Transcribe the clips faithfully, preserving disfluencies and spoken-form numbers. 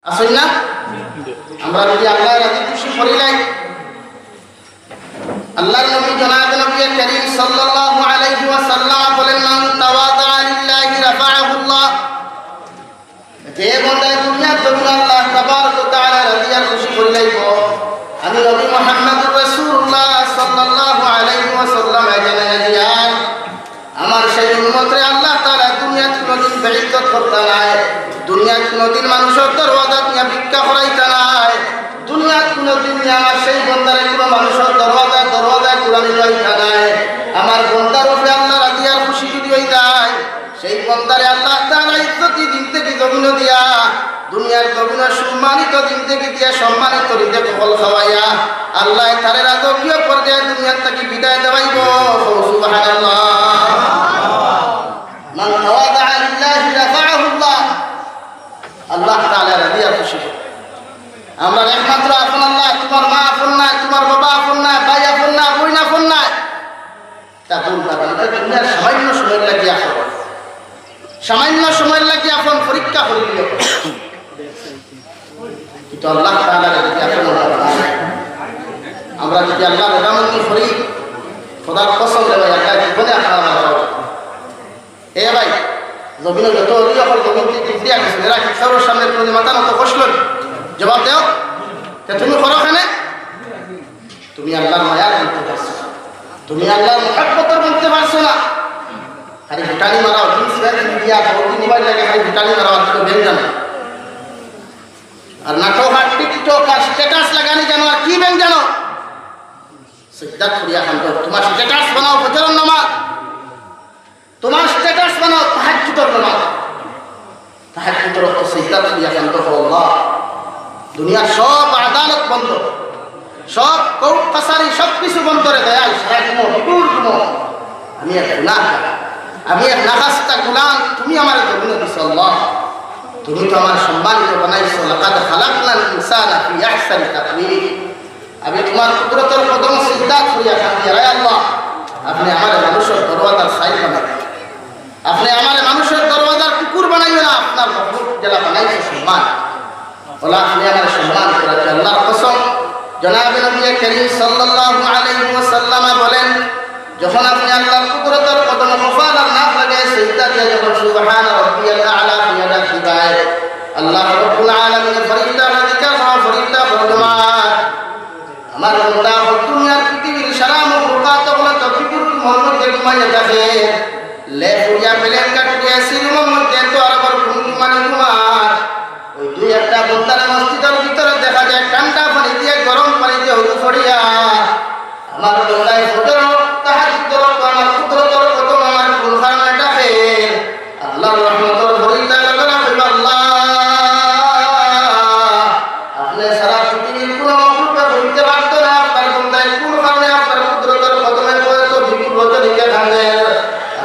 আসুন না, আমরা যদি আল্লাহ রাজি খুশি করিলাই, আল্লাহর নবী জনাব নবী করিম সাল্লাল্লাহু আলাইহি ওয়াসাল্লাম বলেন, "মান তাওয়াদা লিল্লাহি রাফাআহুল্লাহ।" যে বন্দায় দুনিয়ার জমিন আল্লাহ তাবারক ওয়া তাআলা রাজি আর খুশি করিলাইব, আমি নবী মুহাম্মদুর রাসূলুল্লাহ সাল্লাল্লাহু আলাইহি ওয়াসাল্লাম এখানে দিয়ার আমার সেই উম্মতরে আল্লাহ তাআলা দুনিয়াত কোনোদিন বেইজ্জত করতা নায়, দুনিয়াত কোনোদিন মানুষের দরওয়াজাত নিয়া ভিক্ষা করাইতা নায়, দুনিয়াত কোনোদিন নিয়া আমার সেই বন্দারে কোনো মানুষের দরওয়াজায় দরওয়াজায় কুড়ানি লইতা নায়। আমার বন্দার উপরে আল্লাহ রাজি আর খুশি যদি হই যায়, সেই বন্দারে আল্লাহ তাআলা ইজ্জতি জিন্দেগি জমিনো দিয়া, দুনিয়ার জমিনো সম্মানিত জিন্দেগি দিয়া, সম্মানিত রিজিক হকল খাওয়াইয়া, আল্লাহ তারে রাজকীয় পর্যায়ে দুনিয়ার থাকি বিদায় দেওয়াইব। সুবহানাল্লাহ। মান তাওয়াদা লিল্লাহি রাফাআহুল্লাহ। আল্লাহ তাআলা রাজি আর খুশি। আমরা একমাত্র আপন আল্লাহ, তোমার মা আপন নায়, তোমার বাবা আপন নায়, ভাই আপন নায়, বোন আপন নায়। তা বলতে পারে, এটা দুনিয়ার সামান্য সময় লাগিয়া আপন, সামান্য সময় লাগিয়া আপন পরীক্ষা করি দিও। কিন্তু আল্লাহ তাআলা যদি আপন না বানায়, আমরা যদি আল্লাহ রেজামন্দি করি, খোদার কসম রে ভাই, আল্লাহ জীবনে আপনারা মারা যাবে। এ ভাই, জমিনো যত অলি অকল জমিন থেকে উঠিয়া গেছে, এরা কি কারোর সামনে কোনোদিন মাথা নত করছিল? জবাব দেও। তে তুমি করো কেনে? তুমি আল্লাহর মায়ার বনতে পারছো না, তুমি আল্লাহর মহব্বতর বনতে পারছো না। খালি ফুটানি মারাও, জিন্স প্যান্ট দিয়া, বউদি মোবাইল লাগে, খালি ফুটানি মারাও, আর কোনো ব্যাংক জানো। আর নাটক আর টিকটক আর স্ট্যাটাস লাগানি জানো, আর কি ব্যাংক জানো? সিজদাত করিয়া কান্দো, তোমার স্ট্যাটাস বানাও ফজরর নামাজ, তোমার স্ট্যাটাস বানাও তাহাজ্জুদর নামাজ। তাহাজ্জুদর অক্ত সিজদাত করিয়া কান্দো, আল্লাহ, দুনিয়ার সব আদালত বন্ধ, সব কোর্ট কাছারি, সব কিছু বন্ধ রে দয়াল, সারা ঘুমো, বিপুল ঘুমো। আমি এক গুনাহগার, আমি এক নাখাস্তা গোলাম, তুমি আমারে জমিনো দিছো আল্লাহ, তুমি তো আমারে সম্মানিত বানাইছো। লাকাদ খালাকনাল ইনসানা ফি আহসানি তাকওয়িম। আমি তোমার কুদরতর কদমো সিজদাত করিয়া কান্দি, আয় আল্লাহ, আপনে আমারে মানুষর দরওয়াজার ছাইল বানাইও না, আপনে আমারে মানুষর দরওয়াজার কুকুর বানাইও না, আপনার মখলুক যেলা বানাইছো সম্মান। ওলা আপনে আমারে সম্মান করেন। আল্লাহর কসম, জনাবে নবী করিম সাল্লাল্লাহু আলাইহি ওয়াসাল্লাম বলেন, যখন আপনে আল্লাহর কুদরতর কদমো কপাল আর নাক লাগাই সিজদা দিয়া যখন সুবহানা রাব্বিয়াল আ'লা কইয়া ডাক দিবায়, আল্লাহ রাব্বুল আলামিন ফিরিস্তারে জিকার করবা, ফিরিস্তা বলবা, আমার বন্দা অকল দুনিয়ার পৃথিবীর সারা মখলুকাত অকল তো ফিকুর ঘুমর মধ্যে ঘুমাইয়া থাকে। লেপ উড়িয়া, বেলেন কাটুরিয়া, সিরুমর মধ্যে তো আর আবার ঘুম ঘুমানি ঘুমার। ওই দুই একটা বন্দারে মসজিদর ভিতরে দেখা যায় ঠান্ডা পানি দিয়া গরম পানিতে অজু করিয়া। আমার বন্দায় ফজর, তাহাজ্জুদর অক্ত আমার কুদরতর কদমো আমার কোন কারণে ডাকে? আল্লাহর রহমতর ফিরিস্তায় লগে লগে কইবা, আল্লাহ, আপনে সারা পৃথিবীর কোনো মখলুকে কইতে পারতো না, আপনার বন্দায় কোন কারণে আপনার কুদরতর কদমো পড়ে তো বিপুল রজনীতে কান্দের।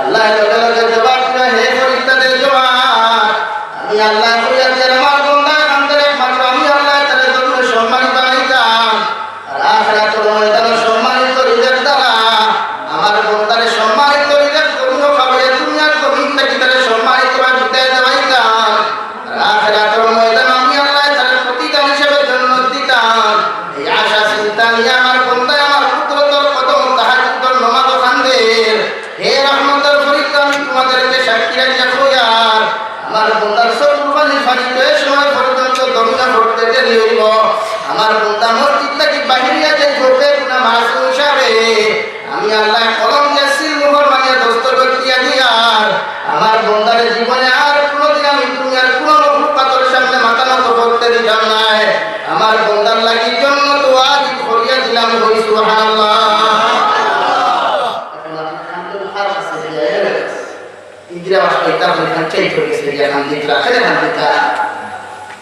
আল্লাহ লগে লগে জবাব দিবা, হে ফিরিস্তাদের জমাত, আমি আল্লাহ কইয়া যে আমার বন্দায় কান্দের, একমাত্র আমি আল্লাহ তারে জন্য সম্মানিত বানাইতাম। আর আখিরাতর ময়দানো সম্মানিত রিজিক দ্বারা আমার বন্দারে সম্মানিত রিজিক করিও খাওয়াইয়া দুনিয়ার জমিন থাকি তারে সম্মানিত ভাবে বিদায় দেওয়াইতাম। আর আখিরাতর ময়দানো আমি আল্লাহ তারে প্রতিদান হিসেবে জান্নাত দিতাম। এই আশা চিন্তা নিয়া আমার বন্দায় আমার কুদরতর কদমো তাহাজ্জুদর নামাজো কান্দের। হে রহমতর ফিরিস্তা, আমি তোমাদেরকে সাক্ষী রাখিয়া কইয়ার, আমার বন্দার চকুর পানি ফালিত এ সময় পর্যন্ত জমিনো পড়তে দেরি অইবো। আমার বন্দা মসজিদ থাকি বাহিরিয়া যাইবো বেগুনা মাসুম হিসাবে। আমি আল্লাহ কলম দিয়া সিল মোহর মারিয়া দস্তখত দিয়া দিয়ার, আমার বন্দারে জীবনে আর কোনোদিন আমি দুনিয়ার কোনো মখলুকাতর সামনে মাথা নত করতে দিতাম নায়। আমার বন্দার লাগি জন্নত ওয়াজিব করিয়া দিলাম, কই সুবহানাল্লাহ। এখন আপনি কান্দন কার কাছে গিয়া এর কাছে। ইন্দিরা বাস কইতা হলে খান চেঞ্জ হয়ে গেছে, গিয়া খান দিতরা, খেলে খান দিতা।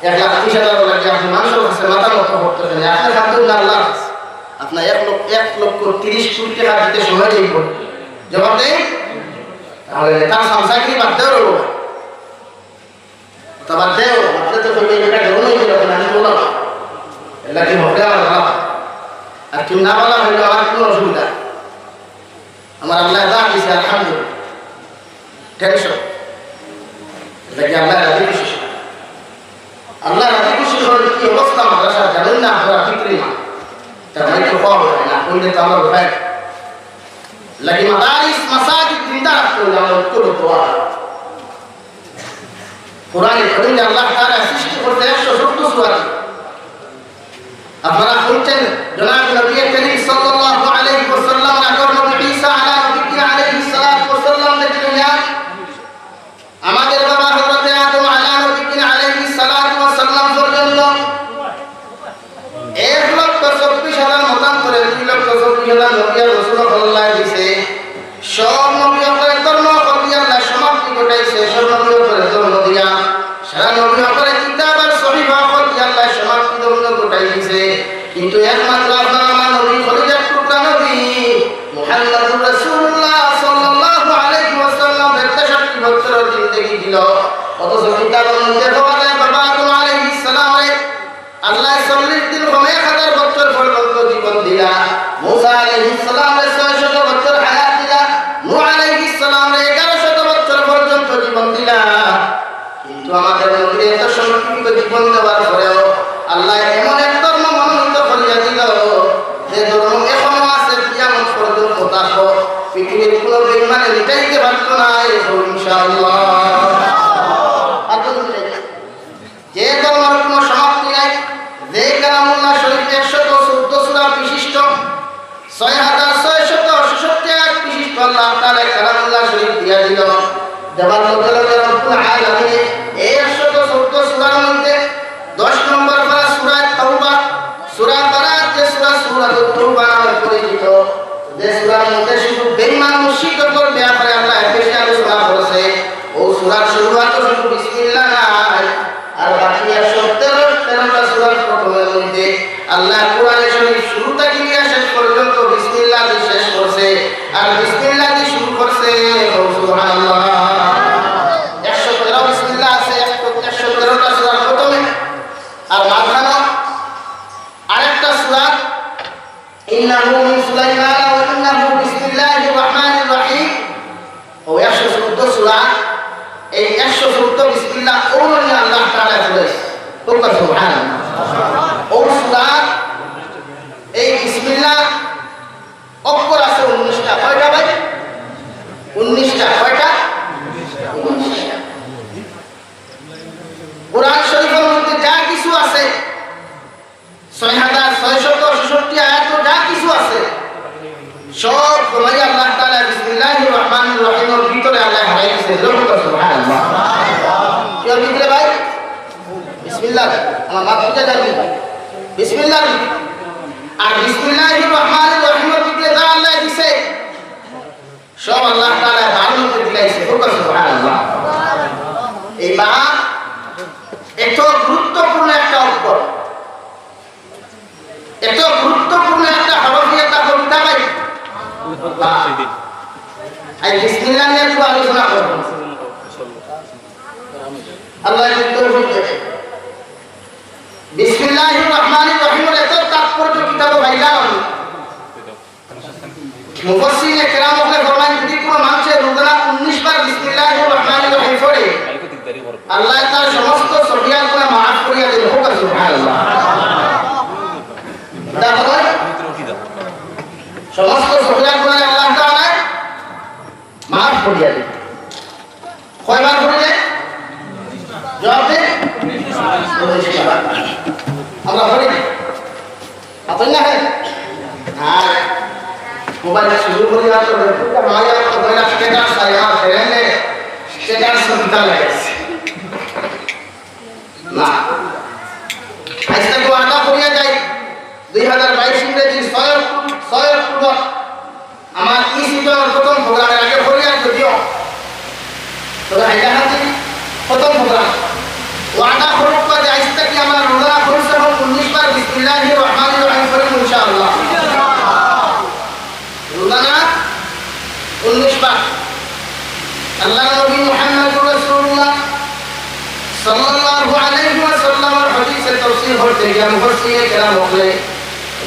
এক লাখ তিরিশ হাজার লাগে আপনি মানুষের কাছে মাথা নত করতেছেন, আপনার কান্দন না আল্লাহর কাছে। আপনার এক লক্ষ, এক লক্ষ তিরিশ কোটি টাকা দিতে সময় নেই বলে। জবাব দেই? তাহলে তার সামসাগিরি বাদ দেওয়া রইল না। তা বাদ দেও, আপনি তো করবে, এটা কেমন হয়ে গেল, আমি বললাম। এর লাগি হবে আমার বাবা। আর তুমি না বলা হইলে আমার কোনো অসুবিধা। আমার আল্লাহ যা দিছে, আলহামদুলিল্লাহ। টেনশন। এর লাগি আল্লাহ রাজি খুশি। আল্লাহ রাজি খুশি। কি অবস্থা মাদ্রাসা জানেন না আপনারা, ভিতরে না। তার মানে তো কম হয় না, ওই যে তো আমরা উঠাই। লাগে মাদারিস, মাসাজিদ জিন্দা রাখতে হলে আমরা ঐক্যবদ্ধ হওয়া। কোরআনে করিমে আল্লাহ তাআলা সৃষ্টি করতে একশো চোদ্দ সূরা। আপনারা শুনছেন, জনাব নবী করিম সাল্লাল্লাহু আলাইহি ওয়াসাল্লাম, আগর নবী ঈসা আলা নবীনা আলাইহিস সালাতু ওয়াস সালাম থেকে নিয়া আমাদের বাবা হযরতে আদম আলা নবীনা আলাইহিস সালাতু ওয়াস সালাম পর্যন্ত এক লক্ষ চব্বিশ হাজার মতান্তরে দুই লক্ষ চব্বিশ হাজার নবী আর রাসূল আল্লাহ দিছে। সব নবী হকলে ধর্ম হকল দিয়া আল্লাহ সমাপ্তি ঘটাইছে, সব নবী হকলে ধর্ম দিয়া। সারা নবী হকলে কিতাব আর সহিফা হকল দিয়া আল্লাহ সমাপ্তি ধর্ম ঘটাই দিছে। কিন্তু একমাত্র আপনার আমার নবী, কলিজার টুকরা নবী মুহাম্মাদুর রাসূলুল্লাহ সাল্লাল্লাহু আলাইহি ওয়াসাল্লাম তেষট্টি বছর জিন্দেগি দিল। অথচ কিতাবের মধ্যে পাওয়া যায় বাবা আদম আলাইহিস সালামরে আল্লাহ চল্লিশ দিন কম এক হাজার বছর পর্যন্ত জীবন দিলা। মুসা আলাইহিস সালামরে ছয় শত বছর হায়াত দিলা। নূহ আলাইহিস সালামরে এগারো শত বছর পর্যন্ত জীবন দিলা। কিন্তু আমাদের নবীর এত সংক্ষিপ্ত জীবন দেওয়ার পরেও আল্লাহ এমন এক ধর্ম মনোনীত করিয়া দিল, যে ধর্ম এখনো আছে, কিয়ামত পর্যন্ত থাকবো। পৃথিবীর কোনো বেঈমানে মিটাইতে পারতো না, এই ধর্ম ইনশাআল্লাহ। আর কোনো মিটাইতে যে ধর্মর কোনো সমাপ্তি নাই, যে কালামুল্লাহ শরীফ একশত চৌদ্দ সূরা বিশিষ্ট, ছয় হাজার ছয়শত ছেষট্টি আয়াত বিশিষ্ট আল্লাহ তাআলা কালামুল্লাহ শরীফ দিয়া দিল, দেওয়ার লগে লগে রব্বুল আলামিনে এই একশত চৌদ্দ সূরার মধ্যে দশ নম্বর পারা সূরা তাওবা, সূরা বারাত, যে সূরা সূরাতুত তাওবা নামে পরিচিত, যে সূরার মধ্যে শুধু বেঈমান মুশরিকদের ব্যাপারে আল্লাহ বেশি আলোচনা করেছে, ও সূরার শুরুয়াতে শুধু বিসমিল্লাহ নাই, আর বাকি একশো তেরো, তেরোটা সূরার প্রথমের মধ্যে আল্লাহ কোরআনে শরীফ শুরু থেকে নিয়ে শেষ পর্যন্ত বিসমিল্লাহ দিয়ে শেষ করছে, আর বিসমিল্লাহ দিয়ে শুরু করছে। ও সুবহানাল্লাহ। একশো তেরো বিসমিল্লাহ আছে, একশো, একশো তেরোটা সূরার প্রথমে, আর মাঝখানে আরেকটা সূরা ইন্নাহু মিন সুলাইমানা ওয়া ইন্নাহু বিসমিল্লাহির রহমানির রহিম। ও একশো চৌদ্দ সূরা, এই একশো চৌদ্দ বিসমিল্লাহ, ও মানে আল্লাহ তাআলা বলেছে। সুবহানাল্লাহ। ও সূরা, এই বিসমিল্লাহ অক্ষর আছে উনিশটা। কয়টা ভাই? উনিশটা। কয়টা? উনিশটা। কোরআন শরীফের মধ্যে যা কিছু আছে, ছয় হাজার ছয়শত ছেষট্টি আয়াত যা কিছু আছে, সব সময় আল্লাহ তাআলা বিসমিল্লাহির রহমানির রহিমের ভিতরে আল্লাহ হারাই দিছে। জোরে বলো সুবহানাল্লাহ। কিসের ভিতরে ভাই? বিসমিল্লাহ। আমার মাত বুঝা যায় নি? বিসমিল্লাহ। আর বিসমিল্লাহির রহমানির রহিমের ভিতরে যা আল্লাহ দিছে, সব আল্লাহ তাআলা তার মধ্যে দিলাইছে। বলো সুবহানাল্লাহ। এই বা এত গুরুত্বপূর্ণ একটা অক্ষর, এত গুরুত্বপূর্ণ একটা হরফ, একটা কবিতা ভাই। বা। এই বিসমিল্লাহ নিয়ে একটু আলোচনা করব। আল্লাহ যদি তৌফিক দেয়। বিসমিল্লাহির রহমানির রহিমের এত তাৎপর্য কিতাবো পাইলাম। মুফাসসিরিনে কেরাম অকলে ফরমাইন, যদি কোনো মানুষে রোজানা উনিশ বার বিসমিল্লাহির রহমানির রহিম পড়ে, আল্লাহ তার সমস্ত সগীরা গুনাহ মাফ করিয়া দেন। হোক সুবহানাল্লাহ। তারপর সমস্ত সগীরা গুনাহ আল্লাহ তাআলা মাফ করিয়া দেন। কয়বার পড়লে? জবাব দে। আমরা পড়ি। আপনি না হয়? হ্যাঁ। মোবাইল শুরু করি আর তো রেপুটা মায়া তো বইলা স্ট্যাটাস চাই, আমার ফ্রেন্ডে স্ট্যাটাস দিতে লাগে। না। আজকে তো আটা করিয়া যাই। দুই হাজার বাইশ ইংরেজি ছয় অক্টোবর, ছয় অক্টোবর আমার ই সিজনের প্রথম প্রোগ্রামের আগে হরিয়ার যদিও, তবে হাইলাকান্দি প্রথম প্রোগ্রাম। ওয়াদা করুক বাদে আইজ থাকি আমরা রোজানা কমসে কম উনিশ বার বিসমিল্লাহির রহমানির রহিম পড়ব ইনশাআল্লাহ। রোজানা উনিশ বার। আল্লাহর নবী মুহাম্মদুর রাসূলুল্লাহ সাল্লাল্লাহু আলাইহি ওয়াসাল্লামের হাদিসে তাফসীর করতে গিয়া মুফাসসিরিনে কেরাম অকলে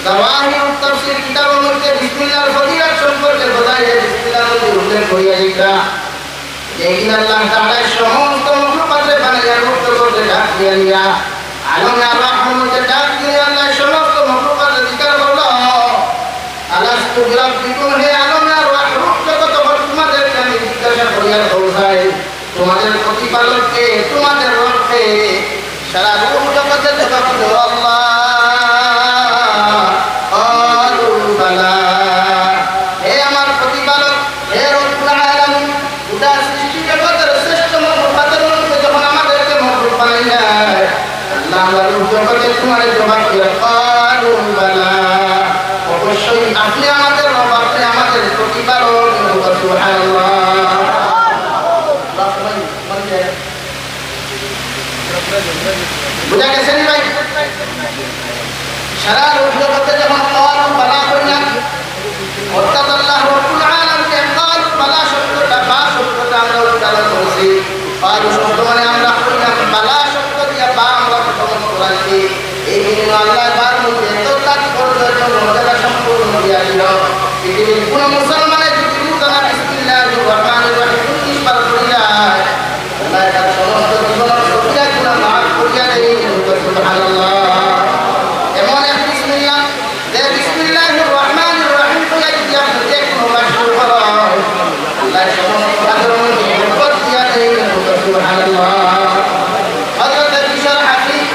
জাওয়াহিরুত তাফসীর কিতাবের মধ্যে বিসমিল্লাহর ফজিলত সম্পর্কে বোঝাইয়া বিসমিল্লাহর মধ্যে উল্লেখ করিয়া লিখা, যেদিন আল্লাহ তাআলা সমস্ত মখলুকাতরে বানাইয়া মুক্ত করতে ডাক দিয়া নিয়া আলমে আরওয়াহর মধ্যে ডাক দিয়া আল্লাহ সমস্ত মখলুকাতরে জিজ্ঞাসা করলো, "আলাস্তু বিরাব্বিকুম, হে আলমে আরওয়াহ, রূহ জগতর রব, তোমাদেরকে আমি জিজ্ঞাসা করিয়ার কও চাই, তোমাদের প্রতিপালক কে, তোমাদের রব কে?" সারা রূহ জগতে জবাব দিল, "আল্লাহ।" ক্বালু বালা, হে আমার প্রতিপালক, হে রব্বুল আলামিন, গোটা সৃষ্টি জগতর শ্রেষ্ঠ মখলুকাতর মধ্যে যখন আমাদেরকে মখলুক বানাইলা, আল্লাহ, আমরা রূহ জগতে তোমারে জবাব দিলাম, "ক্বালু বালা।" অবশ্যই আপনি আমাদের রব, আপনি আমাদের প্রতিপালক। সুবহানাল্লাহ। বুঝা গেছে নি ভাই? সারা রূহ জগতে যখন ক্বালু বালা কইলা, অর্থাৎ আল্লাহ রব্বুল আলামিন ক্বালু বালা শব্দটা, বা শব্দটা আমরা উচ্চারণ করছি। ক্বালু শব্দ মানে আমরা কইলাম, বালা শব্দ দিয়া বা আমরা প্রথমত করাইছি। এই জন্য আল্লাহ বার মধ্যে এত তাৎপর্য, এত মর্যাদা সম্পূর্ণ দিয়া দিল। পৃথিবীর কোন মুসলমানে যদি রোজানা বিসমিল্লাহির রহমানির রহিম উনিশ বার পড়ি যায়, আল্লাহ তার সমস্ত জীবনের সগিরা গুনাহ মাফ করিয়া দেয়। সুবহানাল্লাহ। এমন এক বিসমিল্লাহ, যে বিসমিল্লাহির রহমানির রহিম কইয়া যদি আপনি যে কোনো কাজ শুরু করেন, আল্লাহ সমস্ত কাজের মধ্যে বরকত দিয়া দেয়। সুবহানাল্লাহ। হযরত বিশর হাফিজ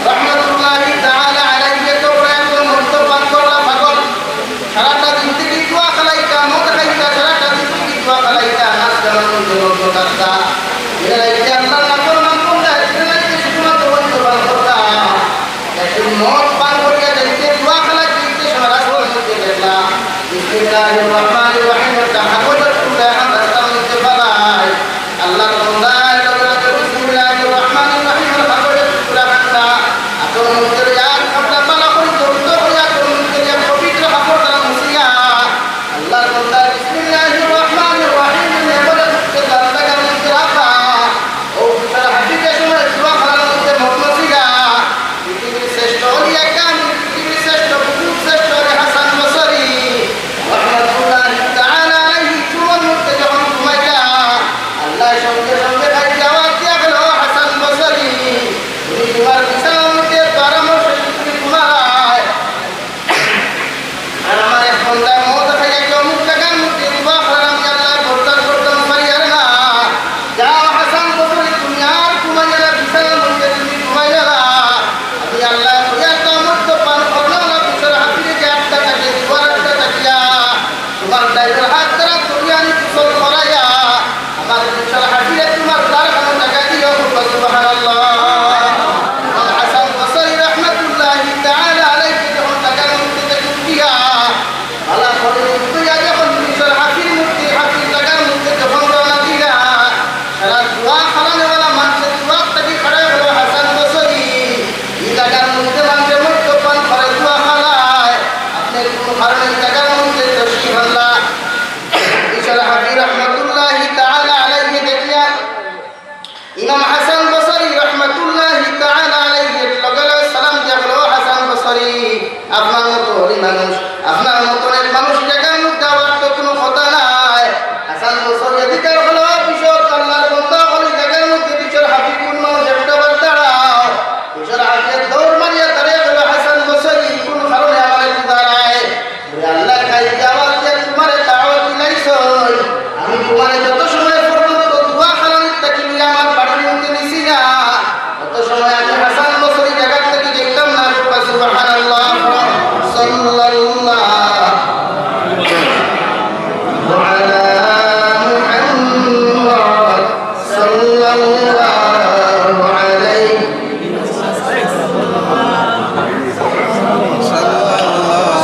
রহমাতুল্লাহি তাআলা আলাইহি তো প্রায় কোনো মদ্যপান করলা পাগল। সারাটা জিন্দেগি জুয়া খেলাইতা, মদ খাইতা, সারাটা জিন্দেগি জুয়া খেলাইতা, নাচ গানের মধ্যে মগ্ন থাকতা। দিনে রাইতে আল্লাহর নাফরমান বন্দা, দিনে রাইতে শুধুমাত্র মদ্যপান করতা। একদিন মদ পান করিয়া যাইতে, জুয়া খেলাইতে সময় রাস্তার মধ্যে দেখলা, বিসমিল্লাহির রহমানির রহিম, একটা কাগজের টুকরা এখন রাস্তার মধ্যে ফালায়। আল্লাহর বান্দায় লগে লগে বিসমিল্লাহির রহমানির রহিমের কাগজের টুকরা খান্না আতর মধ্যে লইয়া খান্না ভালা করি ধরতো করি আতর মধ্যে লইয়া পবিত্র কাপড় দ্বারা মুছিয়া আল্লাহর বান্দায় বিসমিল্লাহির রহমানির রহিম বলে মুখে জানলা গান মধ্যে রাখা। ও বিশর হাফিজের সময় জুয়া খেলার মধ্যে মগ্ন ছিলা। পৃথিবীর শ্রেষ্ঠ অলি একজন, পৃথিবীর শ্রেষ্ঠ বুজুর্গ, শ্রেষ্ঠ অলি হাসান বসরি রহমাতুল্লাহি তাআলা আলাইহি ঘুমের মধ্যে যখন ঘুমাইলা, আল্লাহ সঙ্গে সঙ্গে খালি আওয়াজ দিয়া গেল, "হাসান বসরি, তুমি তোমার বিছানার মধ্যে আরামে তুমি ঘুমাও।" আর আমার এক বান্দায় মদ খাইয়া কি অমুক জাগার মধ্যে জুয়া খেলার, আমি আল্লাহ বরদাস্ত করতাম পারি আর না। যাও হাসান বসরি, তুমি আর ঘুমাইও না, বিছানার মধ্যে তুমি ঘুমাইও না। আমি আল্লাহ কইয়া তো মদ্যপান করলাম না, বিশর হাফিজে যে আড্ডা থাকে, জুয়ার আড্ডা থাকিয়া, তোমার দাইমার হাত দ্বারা তুমি আনি গোসল করাইয়া, আমার বিশর হাফিজে তোমার তার কোনো জায়গা দিও, সুবহানাল্লাহ। ইমাম হাসান বসরি রহমাতুল্লাহি তাআলা আলাইহি যখন জাগার মধ্যে থেকে উঠিয়া, ভালা করি উঠিয়া যখন বিশর হাফিজ মূর্তি হাফিজ জাগার মধ্যে যখন রওনা দিলা, সারা জুয়া খেলানেওয়ালা মানুষের জুয়া থাকি খাড়া হলো হাসান বসরি। এই জাগার মধ্যে মানুষে মদ্যপান করে জুয়া খেলায়, আপনি কোন কারণে এই জাগার মধ্যে তশরিফ আনলা? বিশর হাফিজ রহমাতুল্লাহি তাআলা আলাইহি দেখিয়া ইমাম হাসান বসরি রহমাতুল্লাহি তাআলা আলাইহির লগে লগে সালাম দিয়া বলে, "ও হাসান বসরি, আপনার মতো অলি মানুষ, আপনার মতো অনেক মানুষ জাগার মধ্যে আওয়ার তো কোনো কথা নাই।" হাসান বসরি এদিকে বলে, "ও বিশর আল্লাহর বান্দা, অলি জাগার মধ্যে বিশর হাফিজ কোন মানুষ একটা বার দাঁড়াও।" বিশর হাফিজে দৌড় মারিয়া দাঁড়িয়ে বলে, "হাসান বসরি, কোন কারণে আমার একটু দাঁড়ায়?" আল্লাহ কাইল দাওয়াত দিয়া তোমারে দাওয়াত দিলাইছইন। আমি তোমারে যত সময় পর্যন্ত জুয়া খেলানির থাকি লইয়া আমার বাড়ির মধ্যে নিছি না, তত সময় আমি হাসান বসরি জাগার থাকি যাইতাম না। সুবহানাল্লাহ। সাল্লাল্লাহু আলা মুহাম্মদ। صلى الله عليه،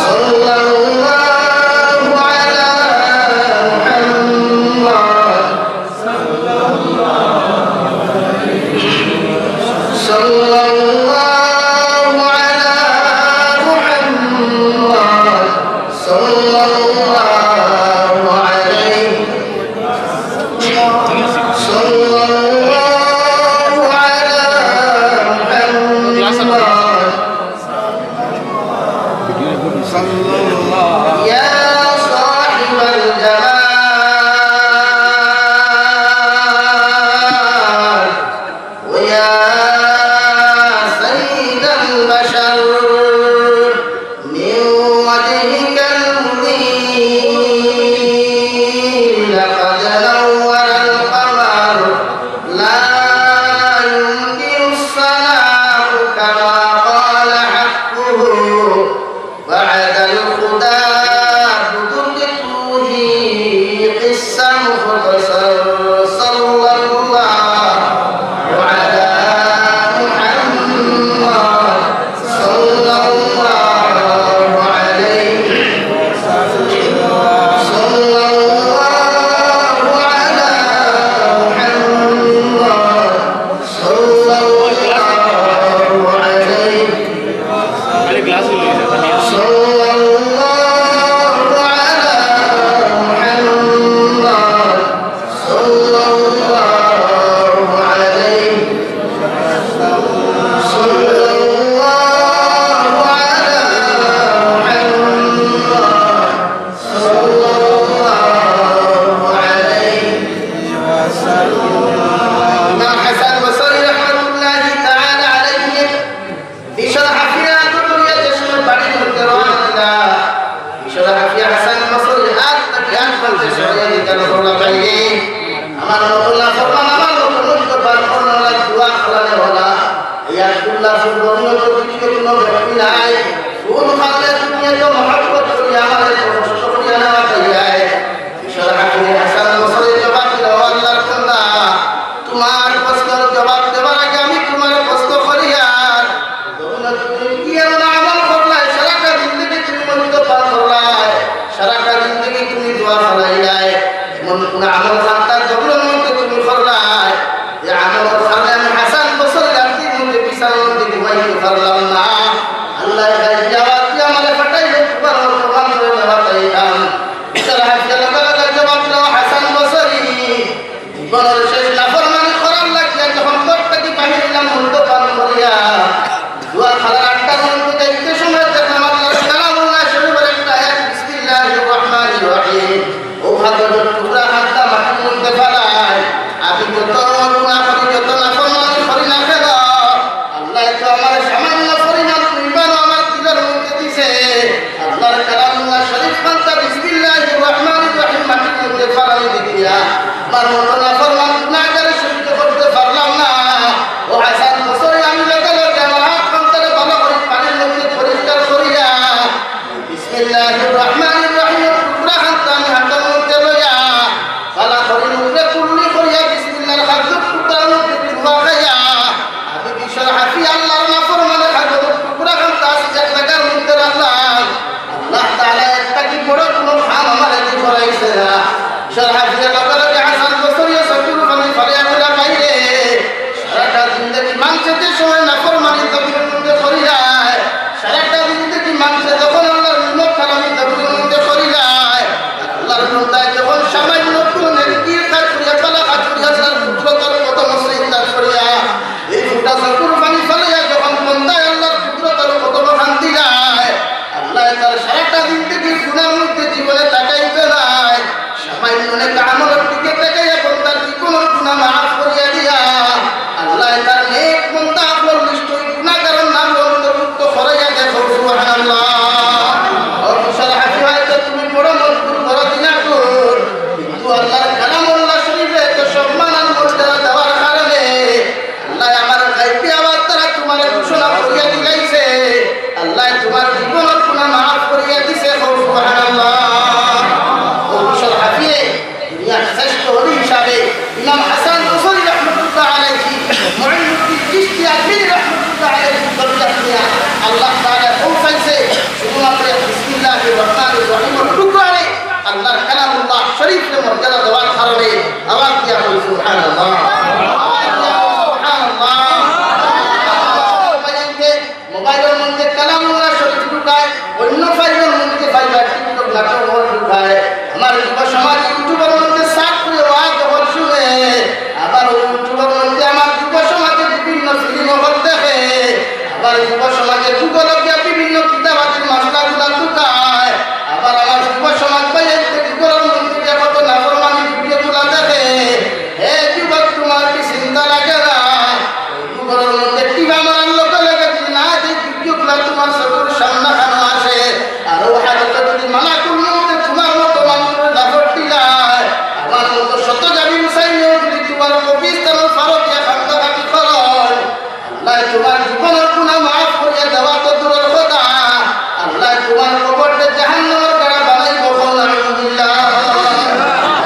صلى الله على محمد، صلى الله على محمد، صلى الله عليه، صلى الله على محمد، صلى الله، يا صاحب الجمال، ويا سيد صلى الله على محمد، صلى الله عليه، صلى الله على محمد، صلى الله عليه وسلم. ইমাম হাসান বসরি রহমতুল্লাহি তাআলা আলাইহি মিশর হাফিয়া আদম লইয়া যে সময় বাড়ির মধ্যে রওনা দিলা, মিশর হাফিয়া হাসান বসরি আত থাকি আত পর্যন্ত সরাইয়া দিতা, বললা, "ভাইরে, আমার মতো নাফরমান, আমার মতো মদ্যপান করনেওয়ালা, জুয়া খেলানেওয়ালা, এই আব্দুল্লাহ সুবর্ণ তো পৃথিবীত কোনো ব্যক্তি নাই। কোন কারণে তুমি এত মহব্বত করিয়া আমারে এত কষ্ট করিয়া নেওয়া চাইলায়?" মিশর হাফিয়া হাসান বসরি জবাব দিলা, "ও আল্লাহর বান্দা, তোমার প্রশ্নর জবাব দেওয়ার আগে আমি তোমার প্রশ্ন করি, আর জমিনো তুমি কি এমন আমল করলায়, সারাটা জিন্দেগি তুমি মদ্যপান করলায়, সারাটা জিন্দেগি তুমি জুয়া খেলাইলায়, এমন কোন আমল খান্তা জমিনর মধ্যে তুমি করলায়, যে আমলর কারণে আমি হাসান বসরি রাত্রির মধ্যে বিছানার মধ্যে ঘুমাইতে পারলাম না? আল্লাহ গাইবি আওয়াজ দিয়া আমারে পাঠাইলে তোমার মতো মানুষরে নেওয়া চাইতাম।" মিশর হাফিয়া লগে লগে জবাব দিলা, "হাসান বসরি, জীবনর শেষ নাফরমানি করার লাগিয়া যখন ঘর থাকি বাহির অইলাম মদ্যপান করিয়া, জুয়া খেলার আড্ডার মধ্যে যাইতে সময় দেখলাম আল্লাহর কালামুল্লাহ শরীফর একটা আয়াত, বিসমিল্লাহির রহমানির রহিম, ও কাগজর টুকরা খান্তা মাটির মধ্যে ফালায়। আমি যত গুনাহ করি, যত নাফরমানি করি না কেন, আল্লায় তো আমারে সামান্য পরিমাণ ইমানও আমার দিলর মধ্যে দিছে।" আল্লাহর কালামুল্লাহ শরীফ খান্তা বিসমিল্লাহির রহমানির রহিম মাটির মধ্যে ফালানি দেখিয়া আমার মতো নাফরমান গুনাহগারে সহ্য করতে পারলাম না। ও হাসান বসরি, আমি লগে লগে আমার আত খান্তারে ভালা করি পানির মধ্যে পরিষ্কার করিয়া বিসমিল্লাহির রহমানির রহিম টুকরা খান্তা আমি হাতর মধ্যে লইয়া ভালা করি মুখরে কুল্লি করিয়া বিসমিল্লাহর খাদ্যর টুকরার মধ্যে চুমা খাইয়া আমি মিশর হাফিয়া আল্লাহর নাফরমানের খাদ্যর টুকরা খান্তা আছে যে জাগার মধ্যে রাখলাম। আল্লাহ তাআলা এর থাকি বড় কোনো কাম আমারে দি করাইছে না। মিশর হাফিয়া লগে লগে হাসান বসরিয়ে চকুর পানি ফালাইয়া কইলা, "ভাইরে, সারাটা জিন্দেগি মানষে যে সময় নাফরমানি জমিনর মধ্যে করিলায়, সারাটা জিন্দেগি মানষে যখন আল্লাহর নিমক হারামি জমিনর মধ্যে করিলায়, আল্লাহর বান্দায় যখন সামান্য কোনো নেকির কাজ করিয়া, ভালা কাজ করিয়া, আল্লাহর কুদরতর কদম সিজদা করিয়া, এই ফুটা চকুর পানি ফালাইয়া যখন বান্দায় আল্লাহর কুদরতর কদম কান্দিলায়, আল্লায় তার সারাটা জিন্দেগির গুনার মধ্যে জীবনে তাকাইতে নাই।" সামান্য নেক আমলর দিকে তাকাইয়া বান্দার জীবনর গুনাহ মাফ করিয়া দিয়া, আল্লায় তার নেক বান্দা আমলর লিস্টে ওই গুনাহগারর নাম অন্তর্ভুক্ত করাইয়া দেয়। সুবহানাল্লাহ। ও মিশর হাফিয়া, হয়তো তুমি বড় মজবুর, বড় দিনাকুর, কিন্তু আল্লাহর কালামুল্লাহ শরীফে এত সম্মান আর মর্যাদা দেওয়ার কারণে আল্লায় আমার গাইবি আওয়াজ দ্বারা তোমারে ঘোষণা করিয়া দিলাইছে, আল্লায় তোমার জীবনর গুনাহ মাফ করিয়া দিছে। কও সুবহানাল্লাহ। ও মিশর হাফিয়ে দুনিয়ার শ্রেষ্ঠ ওলি হিসাবে ইমাম হাসান বসরি রহমতুল্লাহ আলাইহি, মুঈনুদ্দিন চিশতি আজমিরি রহমতুল্লাহ আলাইহি দরজা দিয়া আল্লাহ তাআলা পৌঁছাইছে। শুধুমাত্র বিসমিল্লাহির রহমানির রহিমর টুকরারে আল্লাহর কালামুল্লাহ শরীফরে মর্যাদা দেওয়ার কারণে। আওয়াজ দিয়া বলি সুবহানাল্লাহ। আওয়াজ দিয়া বলি সুবহানাল্লাহ। মোবাইলর মধ্যে কালামুল্লাহ শরীফ ঢুকায়, অন্য ফাইলর মধ্যে ফাইবার টিকটক নাটক ঢুকায়। আমার যুব সমাজ YouTubeর মধ্যে সার্চ করে ওয়াজ যখন শুনে, আবার ওই YouTubeর মধ্যে আমার যুব সমাজে বিভিন্ন ফিল্ম হল দেখে, আবার যুব সমাজে Google গিয়া বিভিন্ন কিতাবাদির মাসলাগুলা ঢুকায়, আবার আমার যুব সমাজ ভাই এই যে Googleর মধ্যে গিয়া কত নাফরমানি ভিডিওগুলা দেখে। হে যুবক, তোমার কি চিন্তা লাগে না? Googleর মধ্যে টিপা মারার লগে লগে যদি না যে ভিডিওগুলা তোমার চকুর সামনে খানো আসে, আর ও হাদিসে যদি মালাকুল মউতে তোমার মতো মানুষরে দাফন দিলায়, আমার মতো শত জাবির হুসাইনেও যদি তোমার কবরস্থানর পারো দিয়া কান্দাকাটি করইন, আল্লায় তোমার জীবনর গুনাহ মাফ করিয়া দেওয়া তো দূরর কথা, আল্লায় তোমার কবররে জাহান্নামর গাড়া বানাইবো। কও নাউজুবিল্লাহ।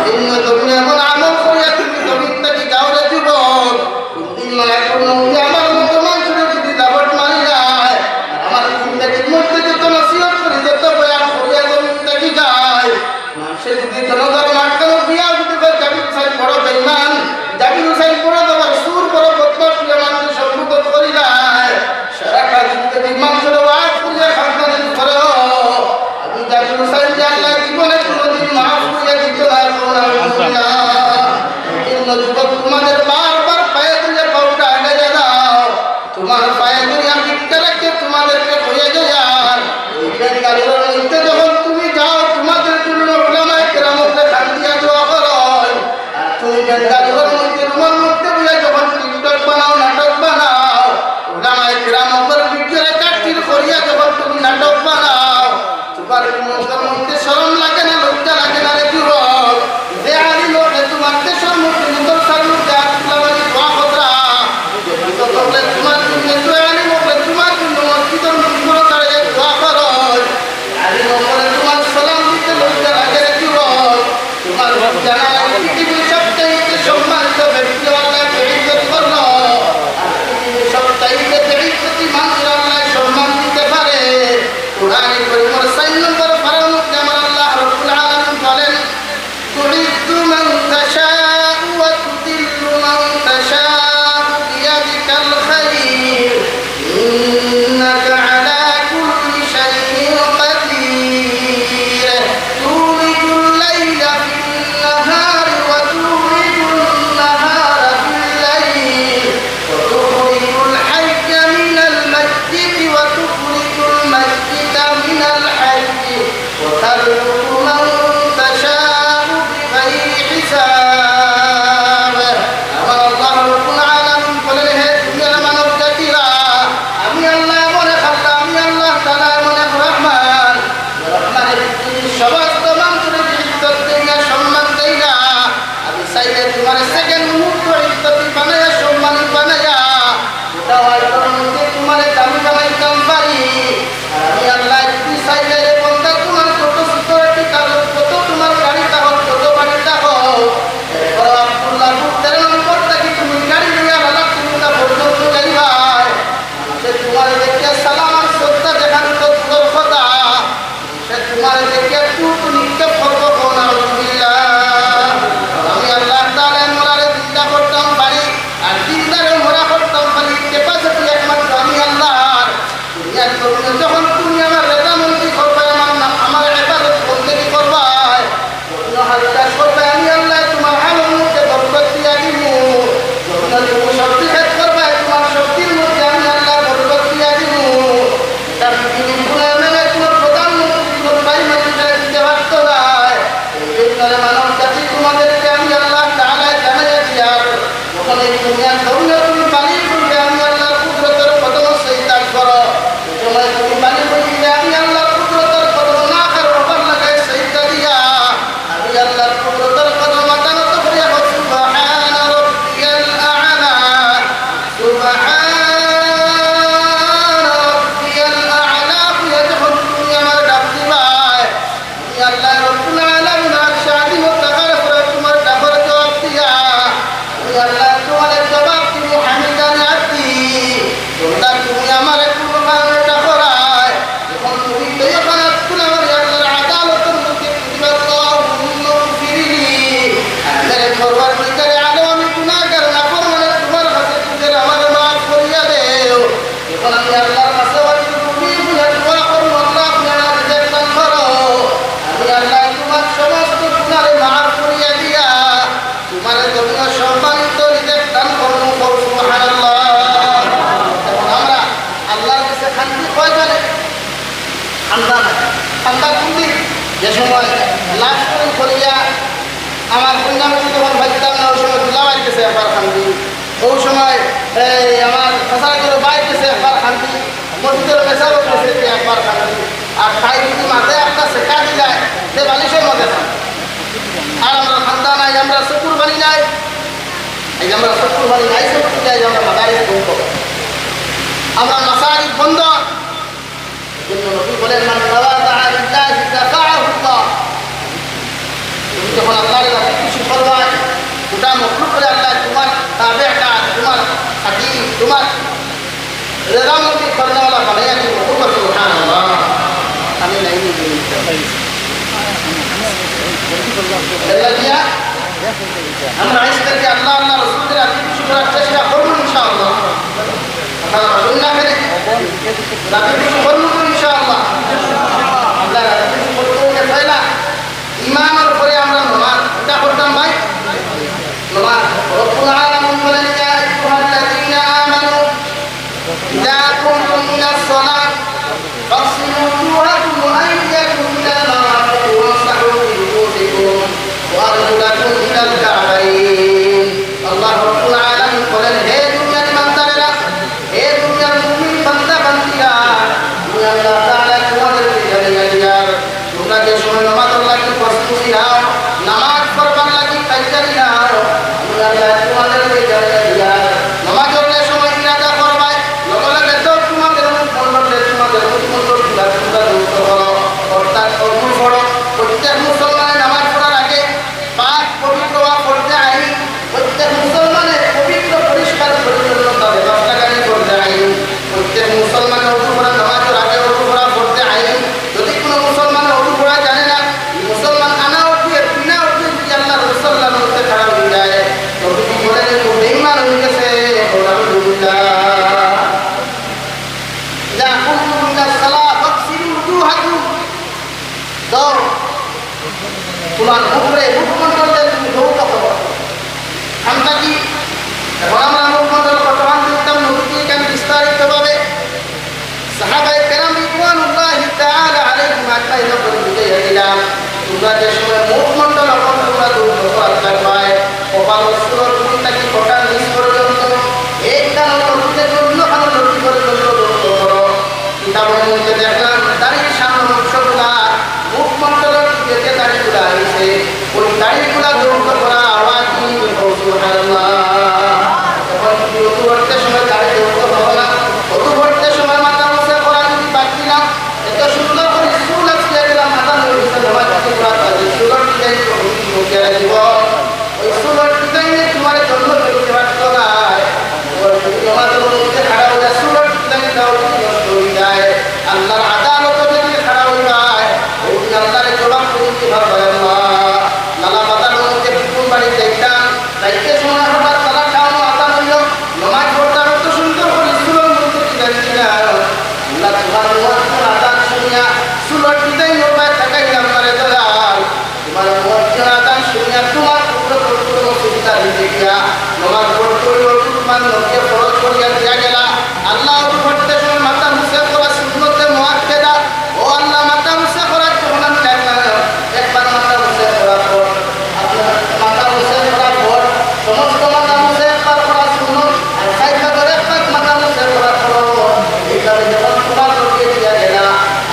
এই জমিনে এমন আমল করিয়া তুমি জমিন থাকি যাও রে যুবক, কোনদিন মালাকুল মউতে আমার মতো মানুষরে যদি দাফন মারি যায়, আর আমার জিন্দেগির মধ্যে যত নসিহত করি, যত বয়ান করিয়া জমিন থাকি যাই, মানষে যদি জনাজার মাঝখানো গিয়া যদি কয়, "জাবির হুসাইন বড় বেঈমান, জাবির হুসাইন বড় জবর চুর, বড় বদমাশ", তুই আমার সম্মুখ করিলায়, সারাটা জিন্দেগি মানষরে ওয়াজ করিয়া যুবক, তোমাদের বারবার পায়ে ধরে পাওটা আগাইয়া দাও। তোমার পায়ে ধরিয়া ভিক্ষা রাখতে তোমাদেরকে কইয়া যাইয়ার। ওই বেঙ্গালুরুর মধ্যে যখন তুমি যাও, তোমাদের জন্য ওলামায়ে কেরাম উপরে কান্দিয়া দোয়া করইন। আর তুমি বেঙ্গালুরুর মধ্যে রুমের মধ্যে বইয়া যখন TikTok বানাও, নাটক বানাও, ওলামায়ে কেরাম উপর ভিডিও রেকর্ডিং করিয়া যখন তুমি নাটক বানাও, তোমার মুখের মধ্যে শরম লাগে না, লজ্জা লাগে না রে যুবক? যে আলিম অকলে তোমার দেশের মধ্যে মাদ্রাসার মধ্যে আতর লাগাইয়া দোয়া কররা, যে যুবক অকলে তোমার জন্য, যে আলিম অকলে তোমার জন্য মসজিদের মধ্যে ছাড়াইয়া দোয়া করইন, আলিম অকলে তোমার সালাম দিতে লজ্জা লাগে রে যুবক? তোমার জানা নাই পৃথিবীর সবচাইতে সম্মানিত ব্যক্তি আল্লাহ বেইজ্জত করলো, আর পৃথিবীর সবচাইতে বেইজ্জতি মানুষ আল্লাহ সম্মান দিতে পারে। কোরআনে করিমর চার নম্বর পারার মধ্যে আমার আল্লাহ রাব্বুল আলামিন বলেন, تعز من تشاء وتذل من تشاء بيدك الخير إنك على كل شيء قدير. تولج الليل في النهار وتولج النهار في الليل وتخرج الحي من الميت وتخرج الميت من الحي وترزق من تشاء بغير حساب. আমার আল্লাহ রাব্বুল আলামিন বলেন, হে দুনিয়ার মানব জাতিরা, আমি আল্লাহ এমন এক আল্লাহ, আমি আল্লাহ তাআলা এমন এক রহমান, যে রহমানে পৃথিবীর সমস্ত মানুষরে ইজ্জত দেই না, সম্মান দেই না। আমি চাইলে তোমারে সেকেন্ড মুহূর্ত ইজ্জতি বানাইয়া, সম্মানী বানাইয়া, গোটা ওয়ার্ল্ডর মধ্যে তোমারে দামি বানাইতাম পারি। আর আমি আল্লাহ যদি চাইলে রে বন্দা, তোমার যত সিকিউরিটি থাকো, যত তোমার গাড়ি থাকো, যত বাড়ি থাকো, এরপর আব্দুল্লাহপুর তেরো নম্বর থাকি তুমি গাড়ি লইয়া লালাপুর পর্যন্ত যাইবায়। মানুষে তোমারে দেখিয়া সালাম আর শ্রদ্ধা দেখানো তো দূরের কথা, সে তোমারে দেখিয়া থুথু নিক্ষেপ করবো, কও নাউজুবিল্লাহ। আমি আল্লাহ তাআলা মরারে জিন্দা করতাম পারি, আর জিন্দারে মরা করতাম পারি, ক্যাপাসিটি একমাত্র আমি আল্লাহর। দুনিয়ার জমিনে যখন তুমি আমার রেজামন্দি করবায়, আমার না-, আমার ইবাদত বন্দেগি করবায়, যখন হালকা করবায়, আমি আল্লাহ তোমার আমলর মধ্যে বরকত দিয়া দিমু। যখন তুমি শক্তি ভেদ করবায়, তোমার শক্তির মধ্যে আমি আল্লাহ বরকত দিয়া দিমু। এটা পৃথিবীর কোনো এমএলএ, কোনো প্রধানমন্ত্রী, কোনো প্রাইম মিনিস্টার দিতে পারতো নায়। এই জন্য রে মানব জাতি, তোমাদেরকে আমি আল্লাহ তাআলা জানাইয়া দিয়ার, যখন এই দুনিয়ার জমিনে তুমি বালিগ অইবে, আমি আল্লাহর কুদরতর কদমো সিজদা করো। এই সময় তুমি বালিগ অইবে, আমি আল্লাহর কুদরতর কদমো নাকের উপর লাগাই সিজদা দিয়া, আমি আল্লাহর কুদরতর কদমো মাথা নত করিয়া কও, সুবহান রাব্বিয়াল আ'লা। সুবহান রাব্বিয়াল আ'লা কইয়া যখন তুমি আমারে ডাক দিবায়, আমি আল্লাহ রাব্বুল আলামিন আরশে আজিমো থাকার পরে তোমার ডাকর জবাব দিয়া, আমি আল্লাহ তোমারে জবাব দিমু, হামিদানি আবদি, বন্দা তুমি আমারে কোন কারণে ডাকরায়? যখন তুমি দুইখান আত তুলে আমার আল্লাহর আদালতর মধ্যে খুঁজবে, আল্লাহুম্মা গফিরলি, আল্লাহর পরওয়ারদিগারে আলম, আমি গুনাহগার নাফরমান, তোমার কাছে খুঁজে আমারে মাফ করিয়া দেও। যখন আমি আল্লাহর কাছে ওয়াজিব করি, বুঝে দোয়া করবো, আল্লাহ, তুমি আমার রিজিক দান করো। আমি আল্লাহ তোমার সমস্ত গুনারে মাফ করিয়া দিয়া তোমার জন্য সম্মানিত রিজিক দান করবো। কও সুবহানাল্লাহ। এখন আমরা আল্লাহর কাছে কান্দি কয়জনে? কান্দা না। কান্দা কোন দিন? যে সময় লাশ করিয়া আমার কন্যা বেটি যখন পাইতাম না, ওই সময় দুলাভাইর গেছে একবার কান্দি, ওই সময় এই আমার চাচার ঘরর ভাইর গেছে একবার কান্দি, মসজিদর মেসাবর গেছে একবার কান্দি। আর তাই যদি মাথায় একটা ছেকা দিলায়, তে বালিশর মাঝে কান্দে। আর আমরার কান্দা নাই, আমরার চকুর পানি নাই, এই যে আমরার চকুর পানি নাই, চকুর পানি নাই, আমরার মাদারিস বন্ধ, আমরার মাসাজিদ বন্ধ। এজন্য নবী বলেন, "মান তাওয়াদাআ লিল্লাহি রাফাআহুল্লাহ।" তুমি যখন আল্লাহরে রাজি খুশি করবায়, গোটা মখলুকরে আল্লাহ তোমার তাবেদার, তোমার খাদিম, তোমার রেজামন্দি করনেওয়ালা বানাইয়া দিবো। বলো সুবহানাল্লাহ। আমি নাই নি। এর লাগিয়া আমরা আইজ থাকি আল্লাহ, আল্লাহ রসুলরে রাজি খুশি করার চেষ্টা করবো ইনশাআল্লাহ। আপনারা বলুন না কেন? রাজি খুশি করবো তো ইনশাআল্লাহ। আল্লাহ রাজি খুশি করতে হইলে পয়লা ইমানর পরে আমরা নমাজ। এটা করতাম ভাই? নমাজ। তো তোমার উপরে মুখমণ্ডলটা তুমি ধৌত করো। আমরা কি এখন আমরা মুখমণ্ডল কতখান দেখতাম, নবীজি এখানে বিস্তারিতভাবে সাহাবায়ে কেরাম রিদওয়ানুল্লাহি তাআলা আলাইহিম আজমাইন করে বুঝাইয়া দিলাম। তোমরা যে সময় মুখমণ্ডল এখন তোমরা ধৌত করার পায়, কপাল ও সুরর গুড়ি থাকি কটার নিচ পর্যন্ত, এক কানর লতি থাকি অন্য কানর লতি পর্যন্ত ধৌত করো। কিতাবর মধ্যে দেখলাম, দাড়ির সামনে অংশগুলা মুখমণ্ডলর দিকে যে দাড়িগুলা আইছে, ওই দাড়িগুলা ধৌত করা ওয়াজিব। সুবহানাল্লাহ। এখন তুমি অজু করতে সময় দাড়ি ধৌত করো না, অজু করতে সময় মাথা মুছে করা যদি বাদ দিলাম, এত সুন্দর করে চুল আছড়াইয়া দিলাম, মাথা মুছে দিলাম, নামাজ যদি করা বাদ দিলাম, চুলর design তো হুজুর মুখে দিব। ওই চুলর design এ তোমার জন্য বেরোতে পারতো না। ওই যদি নামাজর মধ্যে খাড়া হইয়া চুলর design টাও যদি নষ্ট হয়ে যায়, আল্লাহর আদালতে যদি খাড়া হয়ে যায়, ওই দিন আল্লাহরে জবাব দিতে পারবে না। লালা বাজারর মধ্যে কুকুর বাড়ি যাইতাম, যাইতে সময় হঠাৎ লালা টাউন আজান হইল, নামাজ পড়তাম, এত সুন্দর করে চুলর মধ্যে design দিলাম। আল্লাহ তোমার মুয়াজ্জিন আজান শুনিয়া চুলর design ওর পায়ে তাকাইলাম, মারে দয়াল। তোমার মুয়াজ্জিন আজান শুনিয়া তোমার পুত্র কতটুকু অসুবিধা হইছে গিয়া, নামাজ পড়তে হইল, তোমার নবীয়ে ফরজ করিয়া দিয়া গেলা। আল্লাহ, অজু করতে সময় মাথা মুছে করা সুন্নতে মুআক্কাদা। ও আল্লাহ, মাথা মুছে করার যখন আমি ডাকলাম, একবার মাথা মুছে করার পর, আপনার মাথা মুছে করার পর, সমস্ত মাথা মুছে একবার করা সুন্নত, আর সাইড ভাগের এক ভাগ মাথা মুছে করার পর, এইভাবে যখন তোমার নবীয়ে দিয়া গেলা,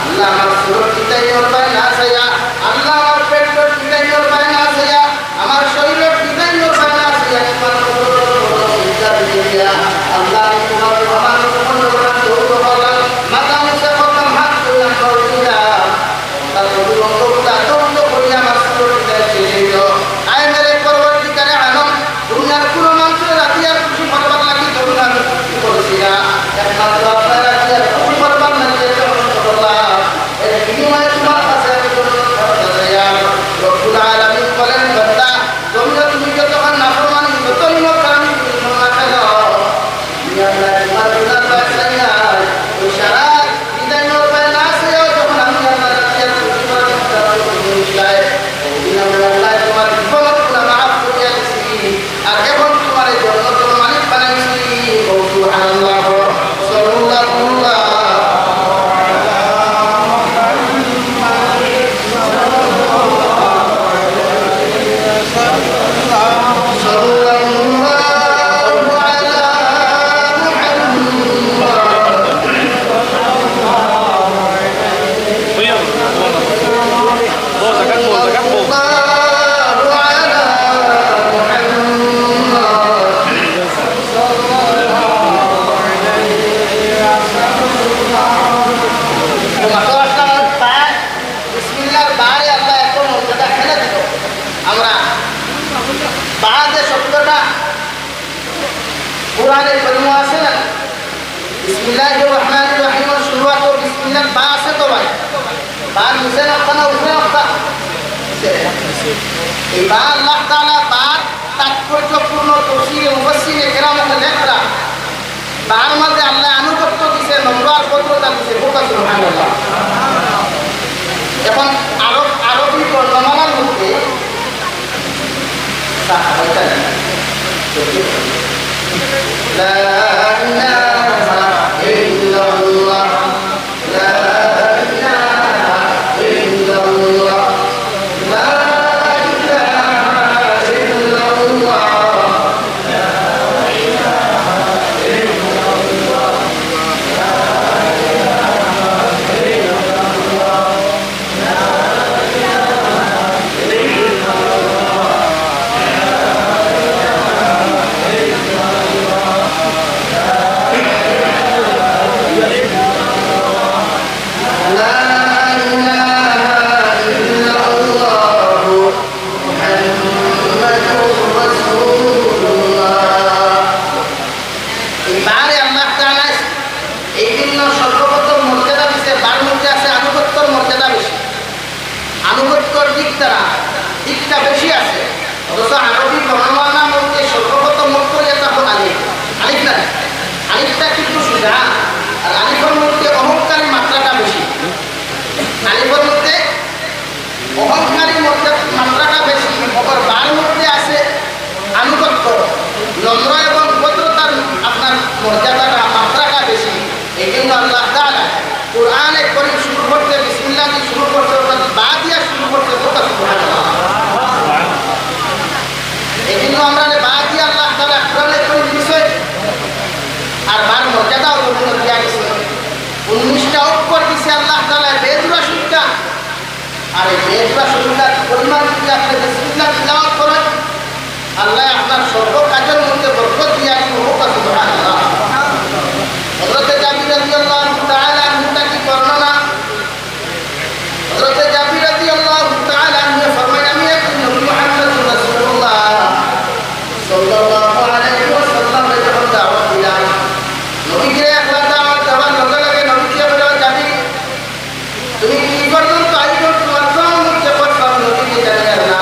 আল্লাহ, আমার চুলর design ওর পায়ে না চাইয়া, আল্লাহ, আমার পেটর design ওর পায়ে না চাইয়া, আমার শরীরর design ওর পায়ে না চাইয়া, তোমার নবীর উপর সিজদা দিতে গিয়া, আল্লাহ, আমি তোমার, আমার উপর যখন দৌড় করলাম, মাথা নিচে করলাম, হাত তুললাম, দৌড় দিলাম। তার নবীর অঙ্গগুলা দৌড় করিয়া আমার চুলর design শেষ হইল। আয় মেরে পরবর্তীকালে আলম, দুনিয়ার কোনো মানুষের রাজি আর খুশি করবার লাগি তখন আমি সৃষ্টি করেছি না। একমাত্র আপনার রাজি আর খুশি করবার লাগি এত কষ্ট করলাম। এর বিনিময়ে তোমার কাছে আমি জন্নত ছাড়তে চাই। আর রব্বুল আলামিন বলেন, "বান্দা, জমিনে তুমি যতক্ষণ নাফরমানি, যত নিমক হারামি তুমি না খেলো, আমি আল্লাহ তোমার গুনার পায়ে চাই না।" ওই সারা হৃদয় মোর পায়ে না চাইয়াও যখন আমি আল্লাহ রাজি আর খুশি করার চেষ্টা করি, ওই দিন আমি আল্লাহ তোমার জীবনের গুনাহ মাফ করিয়া দিছি। আর এখন তোমারে জন্নতর মালিক বানাইছি। বল সুবহানাল্লাহ। সাল্লাল্লাহু আলা মুহাম্মাদ। সাল্লাল্লাহু আলা মুহাম্মাদ। বল, জাকাত বল, জাকাত বল। সাল্লাল্লাহু আলা মুহাম্মাদ। বিসমিল্লাহর বায় আল্লাহ এত মর্যাদা কেনে দিল? আমরা বা যে শব্দটা কোরআনে করিমো আছে না? বিসমিল্লাহির রহমানির রহিমর শুরুয়াতো বিসমিল্লাহ বা আছে তো ভাই? বা নিচে না, না উপরে না? এই বা আল্লাহ তাআলা বার তাৎপর্যপূর্ণ তফসিরে মুফাসসিরে কেরাম অকলে লেখরা, বার মাঝে আল্লাহ আনুগত্য দিছে, নম্র আর ভদ্রতা দিছে। বলুন সুবহানাল্লাহ। এখন আরব, আরবি বর্ণমালার মধ্যে لا إله إلا الله. لا إله إلا الله. لا إله إلا الله. আর এই যে সুরা শরীফটা পরিমাণ যদি আপনি বিসমিল্লাহ তিলাওয়াত করেন, আল্লাহ আপনার সর্ব কাজের মধ্যে বরকত দিয়া শুরু করতে পারেন। হযরতে জাবির রাদিয়াল্লাহু তাআলা আনহু থাকি বর্ণনা, হযরতে জাবির রাদিয়াল্লাহু তাআলা আনহু ফরমায়, আমি একদিন নবী মুহাম্মদুর রাসূলুল্লাহ সাল্লাল্লাহু আলাইহি ওয়াসাল্লামরে যখন দাওয়াত দিলাম, নবীজিরে একলা দাওয়াত দেওয়ার লগে লগে নবীজিয়ে বললেন, জাবির, তুমি কি পর্যন্ত আইছো, তোমার কোন মুখে কথা নবীজি জানিয়ার না।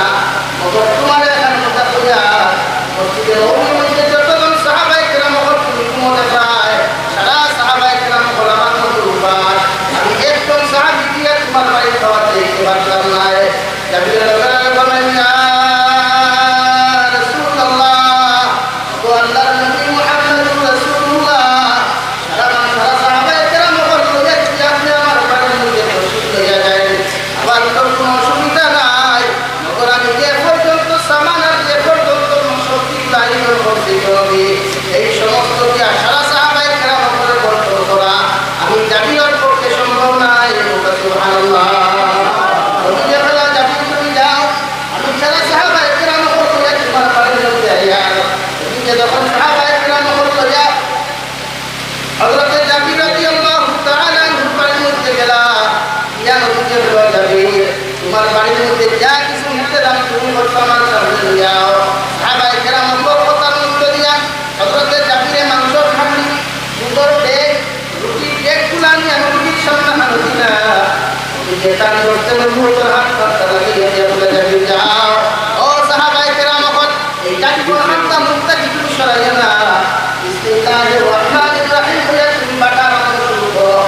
মগর তোমারে একখান কথা কইয়ার, মসজিদে নববীর মধ্যে যতজন সাহাবায়ে কেরাম অকল তুমি ঘুমো দেখরায়, সারা সাহাবায়ে কেরাম অকল আমার মতো উপাস। আমি একজন সাহাবী দিয়া তোমার বাড়ির খাবার দেখতে পারতাম না। জাবির রাদিয়াল্লাহু আনহু ফরমাইন, ইয়া রাসূলুল্লাহ, ও আল্লাহর নবী মুহাম্মদুর রাসূলুল্লাহ, সারা, সারা সাহাবায়ে কেরাম অকল লইয়া যদি আপনি আমার বাড়ির মধ্যে তশরিফ লইয়া যাইন, আমার তো কোনো অসুবিধা নাই। মগর আমি যে পর্যন্ত সামান আর যে পর্যন্ত শক্তি আয়োজন করছি, নবী, এই সমস্ত দিয়া সারা সাহাবায়ে কেরাম অকলরে বন্টন করা আমি জাবিরর পক্ষে সম্ভব নায়। সুবহানাল্লাহ। নবীজি বললেন, জাবির, তুমি যাও, আমি সারা সাহাবায়ে কেরাম অকল লইয়া তোমার বাড়ির মধ্যে আইয়ার। নবীজি যখন সাহাবায়ে কেরাম অকল লইয়া হযরতে জাবির রাদিয়াল্লাহু তাআলা আনহুর বাড়ির মধ্যে গেলা, ইয়া নবীজি বললেন, জাবির, তোমার বাড়ির মধ্যে যা কিছু ইন্তেজাম তুমি করছো আমার সামনে লইয়া আও। সাহাবায়ে কেরাম অকলর কথার মধ্য দিয়া হযরতে জাবিরে মাংসর হান্ডি, দুধর ডেগ, রুটির ডেগগুলা নিয়া নবীজির সামনে হানো দিলা। নবীজি তান দস্তে নবুয়তর হাত পাততা লাগাইয়া দিয়া বলে, জাবির, যাও। ও সাহাবায়ে কেরাম অকল, এই কাঠিকোর হাতটা মুখ থাকি তুমি সরাইও না। বিসমিল্লাহির রহমানির রহিম বলিয়া তুমি বাটা আরম্ভ শুরু করো।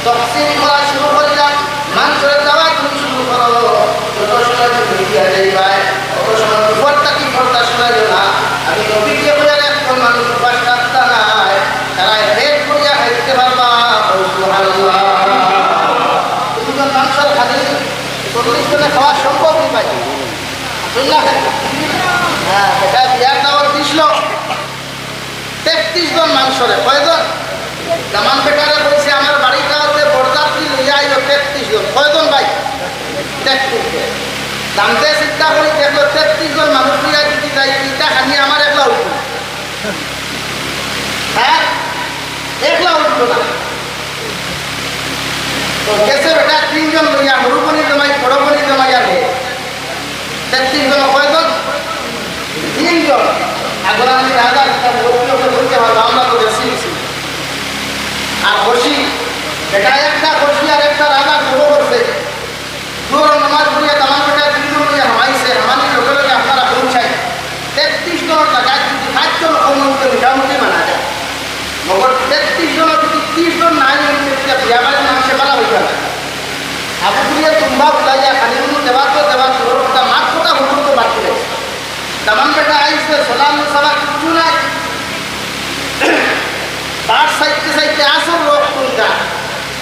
তকসিম করা শুরু করিলাম, মাংসরে দেওয়া তুমি শুরু করো। যত সময় তুমি দিয়া যাইবায়, অত সময় উপর থাকি পর্দা সরাইও না। আমি নবীজিয়ে কইয়ার একজন মানুষ উপাস থাকতা নায়, তারা পেট ভরিয়া খাইতে পারবা। সুবহানাল্লাহ। তুমি তো মাংসর খালি চল্লিশ জনে খাওয়া সম্ভব নি ভাই। বুঝলা? হ্যাঁ, বেটা বিয়ার দাওয়াত দিছিল তেত্রিশ জন মাংসরে। কয়জন? দামান বেটারে কইছে, আমার বাড়ির দাওয়াতে বরযাত্রী লইয়া আইও তেত্রিশ জন। কয়জন ভাই? তেত্রিশ জন। দামতে চিন্তা করি দেখলো, তেত্রিশ জন মানুষ লইয়া যদি যাই, ইটা খানি আমার একলা উঠবো। হ্যাঁ? একলা উঠবো না। তো গেছে বেটা তিনজন লইয়া, হুরুবনি জামাই, বড়বনি জামাই আর হে। তেত্রিশ জন কয়জন? তিনজন। এখন আমি রাজা কিতাব বলতে বলতে পারবো, আমরা তো বেশি বেশি। আর বসি, বেটা একটা বসি আর একটা রাজা শুরু করছে। জোহরর নামাজ পড়িয়া দামান বেটা তিনজন লইয়া হামাইছে, হামানির লগে লগে আপনারা পৌঁছায়। তেত্রিশ জনর জাগাত যদি পাঁচজন কম অইতো, মোটামুটি মানা যায়। মগর তেত্রিশ জনর যদি ত্রিশ জন নাই অইতো, ইটা বিয়াবাড়ির মানষে বালা অইতো না। আবু বুড়িয়ে তুম্বা উলাইয়া খালি কোনো দেওয়া তো দেওয়া, জোহরর কথা, মাত কথা হুজুর তো বাদ দিলে। দামান বেটা আইছে, সালাম সালাম কিচ্ছু নাই। তার সাইতে সাইতে আসল লোক কোনটা?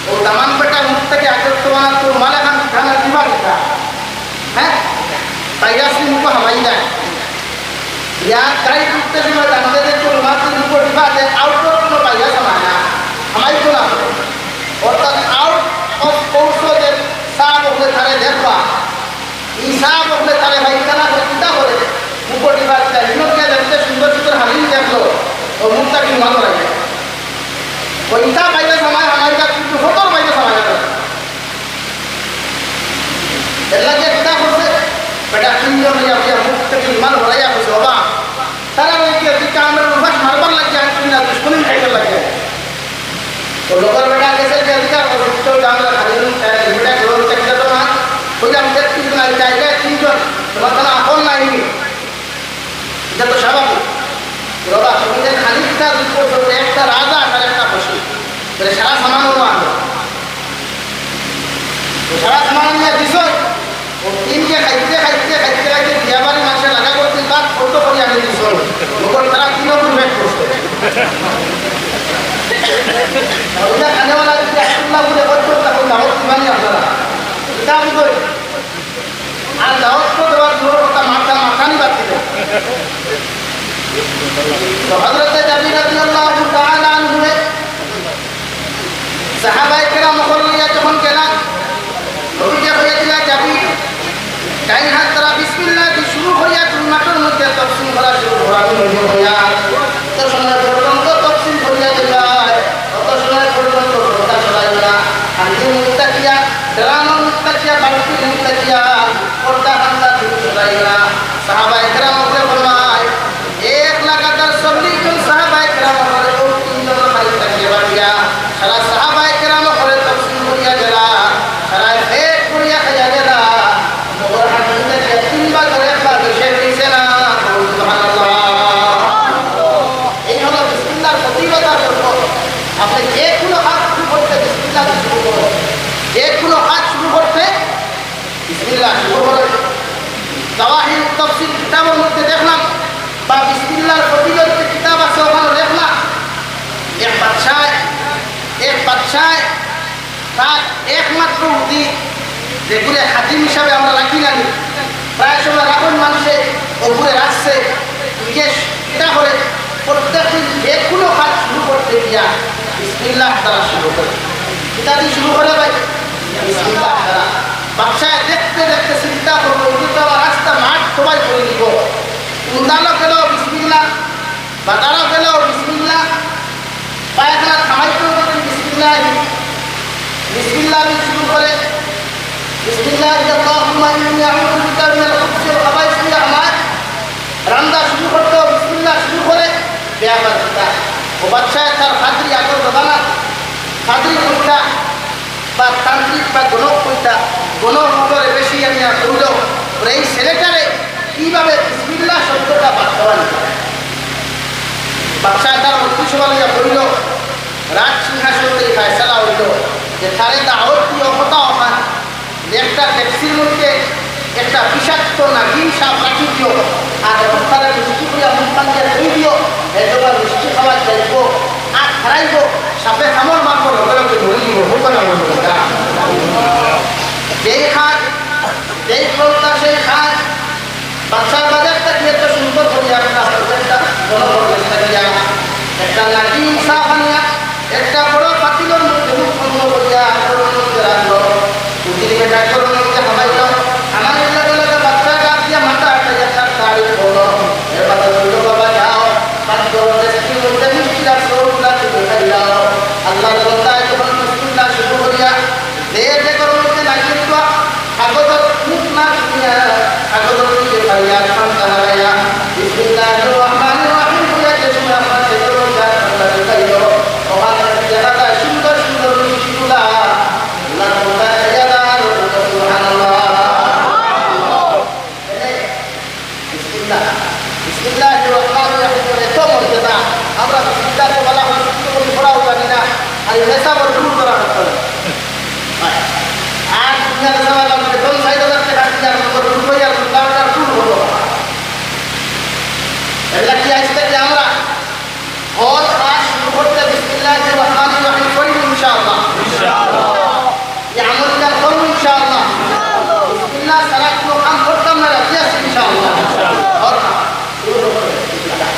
ও দামান বেটা মুখ থাকি আগে তো বানা তো মালে খান খানা দিবা দিতা। হ্যাঁ? তাই আসলে মুখ হামাই যায়। ইয়া তাই করতে সময় জানতে যে তোর মাতৃ মুখ দিবা যে আউটডোর কোনো বাইরে সামানা। হামাই তো না। অর্থাৎ আউট অফ কৌশলে সাব ওকে তারে দেখবা। ই সাব অকলে তারে পাইখানা করে কিতা করে, মুখো টিপা দিতা, হিনোকিয়া দেখতে সুন্দর সুন্দর হালিম দেখলো, ও মুখটা কি মনে করে। ওইটা বাইরে সময় হামাইটা কিন্তু হতর বাইরে সময় গেল। এর লাগে কিতা করছে, বেটা তিনজন লইয়া গিয়া মুখ থেকে ইমান হরাইয়া কইছে, "বাবা, তারা ওই কি আছে, কামের উপাস মারবার লাগে, আর কি না, দুশমনি খাইবার লাগে।" তো লোকের বেটা গেছে যে অধিকার করছে, তো আমরা খালি, আহ, বেটা গরম চেষ্টা তো না, ওই যে আমাদের তিনজন আছে, চাইলে তিনজন, তোমার কোনো আপন নাই নি। এটা তো স্বাভাবিক। বাবা, তুমি যে খালি কিতা দুধ করছো, তো একটা রাজা আর একটা পশু। তাহলে সারা সামান হলো আনবে। তো সারা সামান নিয়ে দিছো, ও তিনকে খাইতে, খাইতে, খাইতে, খাইতে, বিয়াবাড়ি মাসে লাগা করতে, তার ছোট করে আমি দিছি। ওপর তারা তিনও করে পেট করছে। ওইটা খানেওয়ালা যদি আব্দুল্লাহ বলে করতো, তখন দাওয়াত দিবানি আপনারা। এটা আমি কই। আর দাওয়াত তো দেওয়ার দূরের কথা, মাথা, মাথা নি বাদ দিল। তো হযরতে জাবির রাদিয়াল্লাহু তাআলা আনহুরে সাহাবায়ে কেরাম অকল লইয়া যখন গেলা, নবীজি কইয়া দিলা, "জাবির, ডাইন হাত দ্বারা বিসমিল্লাহ দি শুরু করিয়া দুই মাঠর মধ্যে তকসিম করা শুরু করা শুরু করিয়া, যত সময় পর্যন্ত তকসিম করিয়া দিলায়, তত সময় পর্যন্ত পর্দা সরাইও না। হান্ডির মুখ তাকিয়া, ড্রামর মুখ তাকিয়া, বালতির মুখ তাকিয়া পর্দা হান্ডা দূর সরাইও না। সাহাবায়ে কেরাম হকলে ফরমায়, এক লাগাতার চল্লিশ জন সাহাবায়ে কেরাম হকলে ও তিনজন খালি তাকিয়া বাকিয়া, সারা সাহাবায়ে কেরাম হকলে তকসিম করিয়া গেলা, সারা পেট করিয়া খাইয়া গেলা। মগর হান্ডি তাকিয়া তিন ভাগর এক ভাগ শেষ হইছে না। সুবহানাল্লাহ। এই হলো বিসমিল্লাহর ফজিলত আর বরকত। আপনি যে কোনো কাজ শুরু করতে বিসমিল্লাহ দিয়ে শুরু করুন। যে কোনো কাজ শুরু করতে বিসমিল্লাহ শুরু করুন। জাওয়াহিরুত তাফসীর কিতাবের মধ্যে দেখলাম, বা বিসমিল্লাহর ফজিলত যে কিতাব আছে, ওখানে দেখলাম, এক বাদশায়, এক বাদশায় তার একমাত্র উজির, যেগুরে খাদিম হিসাবে আমরা রাখি না নি, প্রায় সময় রাখুন মানুষে, ওগুরে রাখছে, জিজ্ঞেস কিতা করে, প্রত্যেকদিন যে কোনো কাজ শুরু করতে গিয়া বিসমিল্লাহ দ্বারা শুরু করে। কিতা দিয়ে শুরু করে ভাই? বিসমিল্লাহ দ্বারা। বাদশায় দেখতে দেখতে চিন্তা করলো, "ওগুলো তো আমার রাস্তা মাঠ সবাই করে নিব।" উন্দালো গেল বিসমিল্লাহ, বাজারও গেল বিসমিল্লাহ, পায়খানা থামাইতে হবে বিসমিল্লাহ, বিসমিল্লাহ দিয়ে শুরু করে, "বিসমিল্লাহ আল্লাহুম্মা ইন্নী আউযু বিকা মিনাল খুবুসি ওয়াল খাবাইস।" আমার রান্দা শুরু করতে হবে বিসমিল্লাহ শুরু করে, ব্যাপার কিতা? ও বাদশায় তার পাদ্রী আগর জমানা, পাদ্রী কইতা বা তান্ত্রিক বা গণক কইতা, গণক উপরে বেশি আমি আর কইল, ওরে এই ছেলেটারে কিভাবে বিসমিল্লাহ শব্দটা বাদ দেওয়া যায়? বাদশায় তার মন্ত্রিসভা লইয়া কইল, রাজ সিংহাসন থেকে ফয়সালা হইল যে তারে দাওয়াত দিও, কথা ওখান একটা ট্যাক্সির মধ্যে একটা বিষাক্ত নাগিন সাপ রাখি দিও, আর এখন তারা মিষ্টি করিয়া মুখ পান দিয়া ধুই দিও, এজন্য মিষ্টি খাওয়া যাইব, আর খারাইব, সাপে কামড় মারব, লগে লগে মরি দিব, হুকানা মরি দিব। যেই খায়, যেই প্রত্যাশে খায়, বাদশার বাজার থাকি এত সুন্দর করিয়া একটা, একটা জনগণের কাছে গিয়া একটা নাগিন সাপ আনিয়া একটা বড় পাতিলর মধ্যে মুখ বন্ধ করিয়া ঘরর মধ্যে রাখলো। উজির বেটা ঘরর মধ্যে হামাইল, হামাইল লগে লগে বাদশা ডাক দিয়া মাথা আটাইয়া তার তারিফ করলো। এর বাদে কইল, "বাবা যাও, পাতিলর ডেস্কির মধ্যে মিষ্টি রাখছো, ওগুলা তুমি খাইলাও।" আল্লাহর বান্দায় যখন বিসমিল্লাহ শুরু করিয়া যে যে ঘরর মধ্যে নাগিন তো কাগজর মুখ না শুনিয়া, কাগজর দিকে চাইয়া, আসমান তাকাইয়া, "বিসমিল্লাহির রহমানির রহিম" বলে যে সময় আপনার ভেতরে যা ঠান্ডা ঢুকাইল, ওখানে দেখা যায় সুন্দর সুন্দর মিষ্টিগুলা। আল্লাহ তাআলা খাইয়া দেন, সুবহানাল্লাহ। বিসমিল্লাহ। বিসমিল্লাহির রহমানির রহিম বলে এত মর্যাদা, আমরা বিসমিল্লাহ তো বলা হয়, শুদ্ধ করে পড়াও জানি না, আর এই মেসাবর দূর করা হতো না। আর দুনিয়ার মেসাবর লাগবে, কোন সাইড হতে হাঁটি আর নম্বর দুটো আর নম্বরটা দূর হলো। এগুলা কি আজ থেকে আমরা হজ কাজ শুরু করতে বিসমিল্লাহির রহমানির রহিম করি ইনশাআল্লাহ। ইনশাআল্লাহ। এই আমলটা করুন ইনশাআল্লাহ। বিসমিল্লাহ ছাড়া কোনো কাম করতাম না, রাজি আছি ইনশাআল্লাহ। হজ কাজ শুরু করতে বিসমিল্লাহ।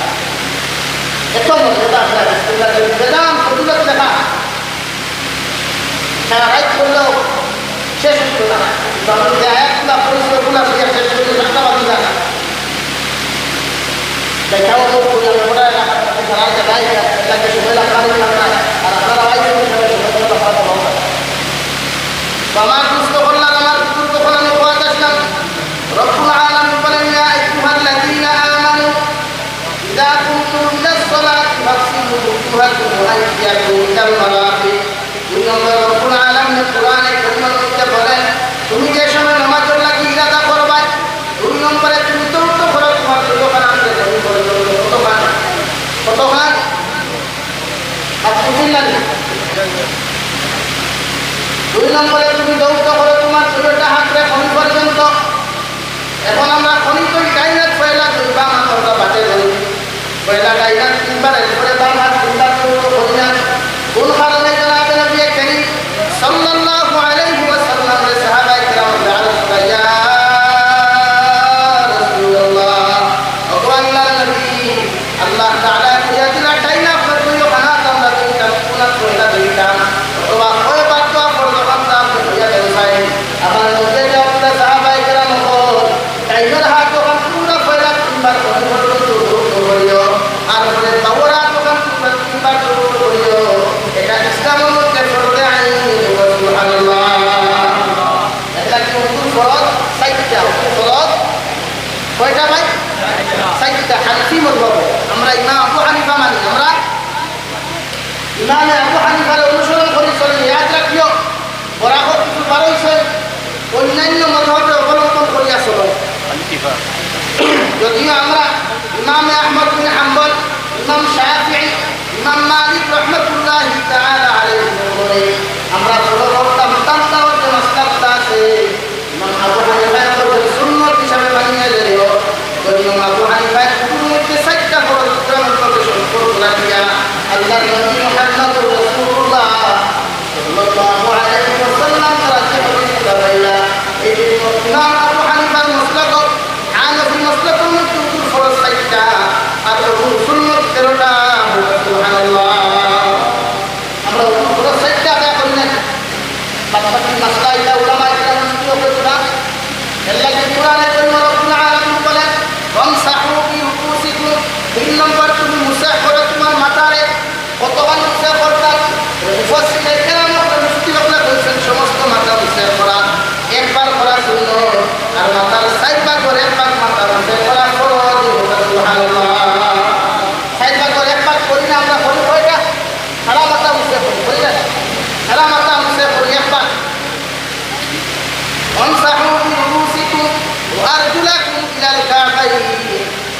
এত মর্যাদা আছে বিসমিল্লাহ, যদি বেদান ফজিলত লেখা সারা রাত করলেও শেষ হইতো না। কিন্তু আমরা যে আয়াতগুলা পড়েছি, ওগুলা দিয়ে শেষ হইতে সাতটা বাজি যায়। দেখাও তো পুরো আমরা এলাকার মধ্যে যারা আছে, নাই, এলাকায় সময় লাগবে না, আর আপনারা আইছেন, সবাই সময় করে কথা বলবেন। তো আমার দুস্থ কল্যাণ, আমার বুজুর্গ কল্যাণে কথা আসলাম। রব্বুল আলামিন বলেন, "ইয়া আইয়ুহাল্লাযীনা আমানু ইযা কুমতুম ইলাস সালাতি ফাগসিলু উজুহাকুম ওয়া আইদিয়াকুম ইলাল মারাফিক।" দুই নম্বর, রব্বুল আলামিন কোরআনে কারীমের মধ্যে বলেন, তুমি যে সময় নামাজের লাগি ইরাদা করবায়, দুই নম্বরে তুমি দৌড় করো তোমার দুইখান আতরে জমিন পর্যন্ত। কতখান? কতখান? আর বুঝলেন না? দুই নম্বরে তুমি দৌড় করো তোমার দুইটা আতরে জমিন পর্যন্ত। এখন আমরা করি তো ডাইন হাত পয়লা দুইবার, আমরা বাটে ধরি। পয়লা ডাইন হাত তিনবার, এরপরে বাম হাত তিনবার, কেউ তো করি না। কোন কারণে জনাবে নবী করিম সাল্লাল্লাহু আলাইহি ওয়াসাল্লাম রে সাহাবায়ে কেরাম বললেন, "ইয়া রাসূলুল্লাহ, ওগো আল্লাহর নবী, আল্লাহ তাআলা কইয়া দিলা ডাইন হাত দুইও কানাত আমরা দুইটা, কোন হাত পয়লা দুইটা।" অথবা কয়বার তো আপনি যখন তা আপনি কইয়া দেন চাই, আমার নবী যে আপনার সাহাবায়ে কেরাম হকল, ইমাম আবু হানিফা মানি আমরা, ইমামে আবু হানিফারে অনুসরণ করি চলি। ইয়াদ রাখিও, বরাকত কিছু বার অইছে, অন্যান্য মজহবে অবলম্বন করিয়া চলো। যদিও আমরা ইমামে আহমদ বিন হাম্বল, ইমাম শাফিঈ, ইমাম মালিক রহমতুল্লাহি তাআলা আলাইহির উপরে আমরা ফলো করতাম, তার তাও যে মাসলাকটা আছে, ইমাম আবু হানিফায় বলছেন, সুন্নত হিসাবে মানিয়া যাইও। তো ইমাম আবু হানিফায় শুধু মধ্যে চারটা ফরজ, কোরআন মধ্যে সম্পর্ক রাখিয়া আল্লাহর নবী মুহাম্মদুর রাসূলুল্লাহ সাল্লাল্লাহু আলাইহি ওয়াসাল্লাম তারা যে হাদিস পাইলা, এই যে ইমাম আবু হানিফার মাসলাক, হানাফি মাসলাকের মধ্যে অজুর ফরজ চারটা, আর অজুর সুন্নত তেরোটা। সুবহানাল্লাহ। আমরা অজুর ফরজ চারটা আদায় করি না। বাদ বাকি মাসলা ইটা উলামায়ে কেরাম মুফতি অকলে দিবা। এর লাগি কোরআনে করিম রব্বুল আলামিন বলেন, "ওয়ামসাহু বিরুউসিকুম।" তিন নম্বর, তুমি মুসাহ করো তোমার মাথারে। কতবার মুসাহ করতাম? মুফাসসিরে কেরাম অকলে, মুফতি অকলে কইছেন, সমস্ত মাথা মুসাহ করা একবার করা সুন্নত, আর মাথার চাইর ভাগর এক ভাগ মাথা মুসাহ করা ফরজ। সুবহানাল্লাহ। চাইর ভাগর এক ভাগ করি না আমরা, করি কয়টা? সারা মাথা মুসাহ করি, করি না? সারা মাথা মুসাহ করি একবার। ওয়ামসাহু বিরুউসিকুম ওয়া আরজুলাকুম ইলাল কাবাইন।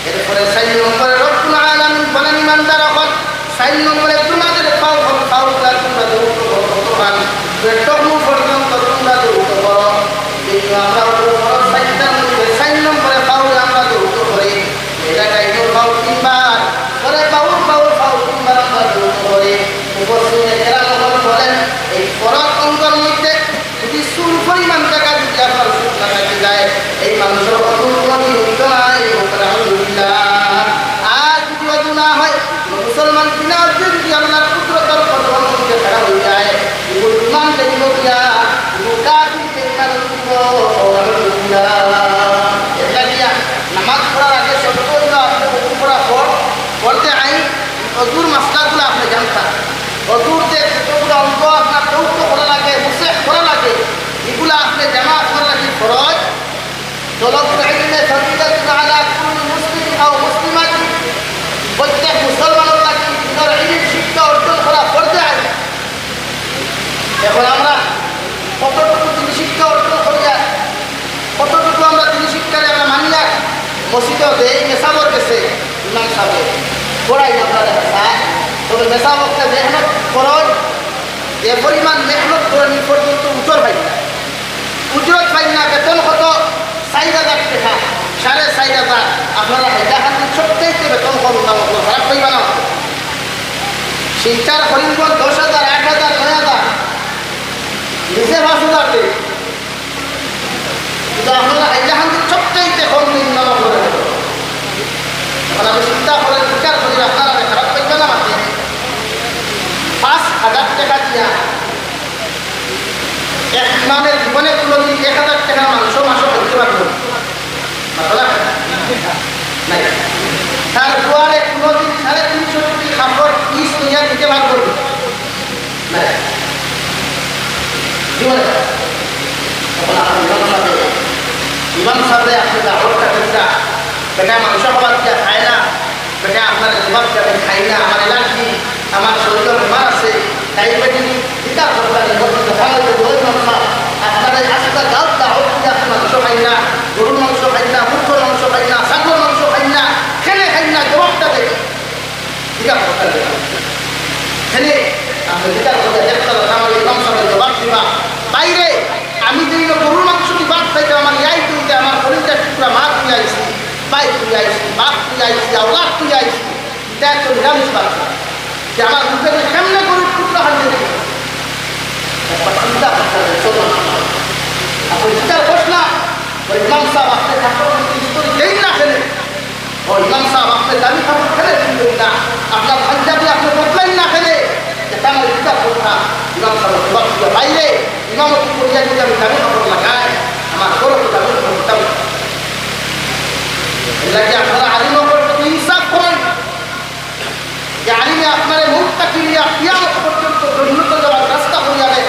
এরপরে চাইর নম্বরে রব্বুল আলামিন বলেন, ইমানদার অকল, চাইর নম্বরে তোমাদের পাও, পাওগুলা তোমরা ধৌত করো, কতখান? পেটটুকু পর্যন্ত তোমরা ধৌত করো। এই আমরা উপর চাইরটার মধ্যে চাইর নম্বরে পাওরে আমরা ধৌত করি। এটা টাইমর পাও তিনবার, পরে বাউর, বাউর পাও তিনবার আমরা ধৌত করি। মুফাসসিরে কেরাম অকল বলেন, এই ফরজ অঙ্গর মধ্যে যদি চুল পরিমাণ জাগা যদি আপনার শুকনা থাকি যায়, এই মানুষর অজু কোনোদিন হইতো নায়। আলহামদুলিল্লাহ। আর যদি অজু না হয়, কোনো মুসলমান বিনা অজু যদি আল্লাহর কুদরতর কদমর মধ্যে খাড়া হয়ে যায়, ইগুর ইমান যাইব গিয়া, ইগু কাফির বেঈমান হইব। আলহামদুলিল্লাহ। এটা গিয়া নামাজ পড়ার আগে শর্ত হইল আপনি অজু করা ফর-, ফরজে আইন, অজুর মাসলাগুলো আপনি জানতা। অজুর যে যতগুলো অঙ্গ আপনার ধৌত করা লাগে, মুসাহ করা লাগে, এগুলা আপনি জানা আপনার লাগি ফরজ। তলবুল ইলমে ফরিদাতুন আলা কুল্লি মুসলিমিন আও মুসলিমাতিন। প্রত্যেক মুসলমানের লাগি দ্বীনর ইলম শিক্ষা অর্জন করা ফরজে আইন। এখন আমরা কতটুকু দ্বীন শিক্ষা অর্জন করিয়া, কতটুকু আমরা দ্বীন শিক্ষারে আমরা মানিয়া মসজিদে দেই, মেসাবর গেছে, ইমাম সাহেব পড়াই আপনারা চায়, তবে মেসাবকটা মেহনত করই, যে পরিমাণ মেহনত করেন, এই পর্যন্ত উজর পাইন না। উজরত পাইন না, বেতন কত? চাইর হাজার টেকা, সাড়ে চাইর হাজার। আপনারা হাইলাকান্দির সবচাইতে বেতন কম ইমাম অকল, খারাপ কইবা না। শিলচর, করিমগঞ্জ দশ হাজার, আট হাজার, নয় হাজার, নিচে পাঁচ হাজার দেয়। কিন্তু আপনারা হাইলাকান্দির সবচাইতে কম দিন নামাজ পড়ে। এখন আমি চিন্তা করে বিচার করি, আপনারা খারাপ করবেন না মাতে। পাঁচ হাজার টেকা দিয়া এক ইমামে জীবনে কোনোদিন এক হাজার টেকার মাংস মাসে খাইতে পারবো? মাতলা? নাই। তার দুয়ারে কোনোদিন সাড়ে তিনশো কোটি কাপড় পিস নিয়ে দিতে পারবো? নাই। জীবনে। তখন আমার ইমাম সাহেব, ইমাম সাহেব, আপনি দাওয়াতটা দিতা, বেটা মাংস খাবার দিয়া খায় না, বেটা আপনার জবাব দিয়া আমি খাই না, আমার অ্যালার্জি, আমার শরীরে বেমার আছে, ডায়াবেটিস, এটা করতে আমি বলছি, দোকান হইতে দোকান মাংস, আপনারা আজকে গাঁও দাওয়াত দিয়া আপনি মাংস খাই না, গরুর মাংস খাই না, মুরগর মাংস খাই না, ছাগলর মাংস খাই না, কেনে খাই না, জবাবটা দেন। জিজ্ঞাসা করতে হবে। হেনে আপনি জিজ্ঞাসা করতে দেখতে হবে, আমার ইমাম সাহেব জবাব দিবা। বাইরে আমি যদি গরুর মাংস দিয়ে ভাত খাইতে আমার ইয়াই তুলতে আমার কলিজার টুকরা মা তুই আইছি, ভাই তুই আইছি, বাপ তুই আইছি, আওলাদ তুই আইছি। এটা তো নিরামিষ ভাত। যে আমার মুখে তো কেমনে গরুর টুকরা হাত দিয়ে দিবে? একবার চিন্তা করতে হবে, চলুন। আপনি চিন্তা করছ না, ওই ইমাম সাহেব আপনি ঠাকুর মূর্তি ইস্তুরি দেন না কেন? ও ইমাম সাহেব, আপনি দামি কাপড় ফেলে দিলেন না, আপনার পাঞ্জাবি আপনি বদলেন না ফেলে, এটা আমার ইচ্ছা করুন না। ইমাম সাহেব জবাব দিয়ে বাইরে, ইমামতি করিয়া যদি আমি দামি কাপড় লাগাই, আমার গরু তো দামি কাপড় দামি। এর লাগি আপনারা আলিম অকলর প্রতি ইনসাফ করেন। যে আলিমে আপনারে মুক্তা কিনিয়া কিয়ামত পর্যন্ত জন্নতে যাওয়ার রাস্তা করিয়া দেয়।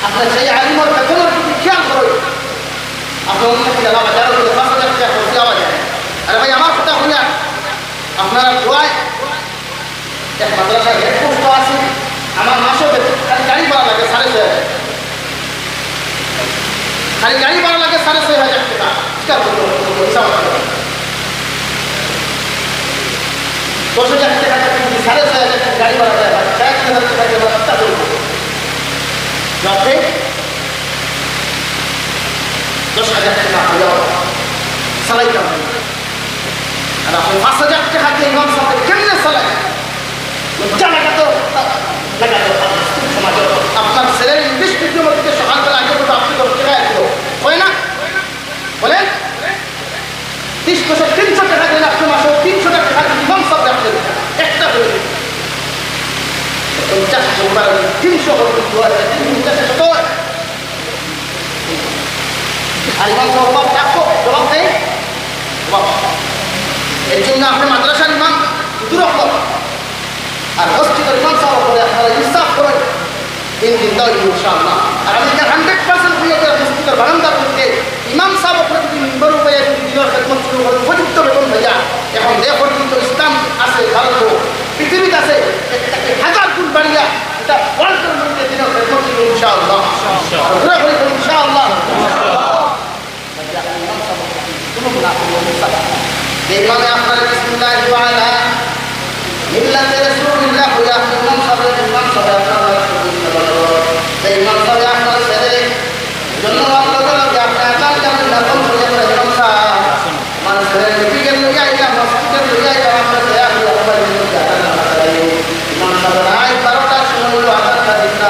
আপনার সেই আলিমর বেতনের প্রতি খেয়াল করুন। আপনার অন্য কি দাদা বাজারও গেলে পাঁচ হাজার টাকা খরচ দেওয়া যায়। আরে ভাই, আমার কথা শুনিয়া আপনারা দোয়ায় এক মাদ্রাসার হেড পোস্ট আছে, আমার মাসে বেতন খালি গাড়ি ভাড়া লাগে সাড়ে ছয় হাজার। খালি গাড়ি ভাড়া লাগে সাড়ে ছয় হাজার টাকা। স্বীকার করতে হবে, হিসাব করতে হবে। দশ হাজার টাকা যদি সাড়ে ছয় হাজার টাকা গাড়ি ভাড়া দেয়, সাড়ে তিন হাজার টাকা দিয়ে আমরা কিতা করবো? যাতে দশ হাজার টাকা হইয়া চালাইতাম। আর আপনি পাঁচ হাজার টাকা দিয়ে ইমাম সাহেব কেমনে চালায়? লজ্জা লাগাতো, লাগাতো, আপনার ছেলের ইংলিশ মিডিয়ামের দিকে সকালবেলা আগে তো আপনি দশ টাকা আসলো, হয় না? বলেন, তিরিশ বছর তিনশো টাকা দিন, আপনি মাসে তিনশো টাকা খালি ইমাম সাহেব রাখলেন, একটা হয়ে গেল। পঞ্চাশ নম্বর তিনশো হবে, দু হাজার তিন পঞ্চাশে শত হয়। আর ইমাম সাহেব অভাব থাকবো, জবাব দেই, অভাব। এর জন্য আপনি মাদ্রাসার ইমাম দূর রাখবো। আর মসজিদের ইমাম সাহেব করে আপনারা ইনসাফ করেন, তিন দিন দাও ইনশাআল্লাহ। আর আমি এটা হান্ড্রেড পার্সেন্ট বুঝে যারা মসজিদের বারান্দা করতে ইমাম সাহেব করে যদি মিম্বর উপরে যদি দিনের খেদমত শুরু করেন, উপযুক্ত বেতন হইয়া, এখন যে পর্যন্ত ইসলাম আছে ভারত, পৃথিবীতে আছে, এর থেকে হাজার গুণ বাড়িয়া এটা ওয়ার্ল্ডের মধ্যে দিনের খেদমত শুরু ইনশাআল্লাহ। আর ওরা বলি ইনশাআল্লাহ। যে ইমামে আপনারা বিসমিল্লাহি ওয়া আলা মিল্লাতি রাসূলিল্লাহ কইয়া আপনি ইমাম সাহেব, ইমাম সাহেব আপনারা যে ইমাম সাহেব আপনার ছেলে জন্ম হওয়ার লগে লগে আপনি আজান জানেন না, কোন পর্যন্ত ইমাম সাহেব? আমার ছেলে মেডিকেল লইয়া আইয়া, হসপিটাল লইয়া আইয়া, আমরা দয়া করে আপনার জন্য আজান না চালাই। ইমাম সাহেব রাত বারোটার সময় হলো আজান খাদিস না,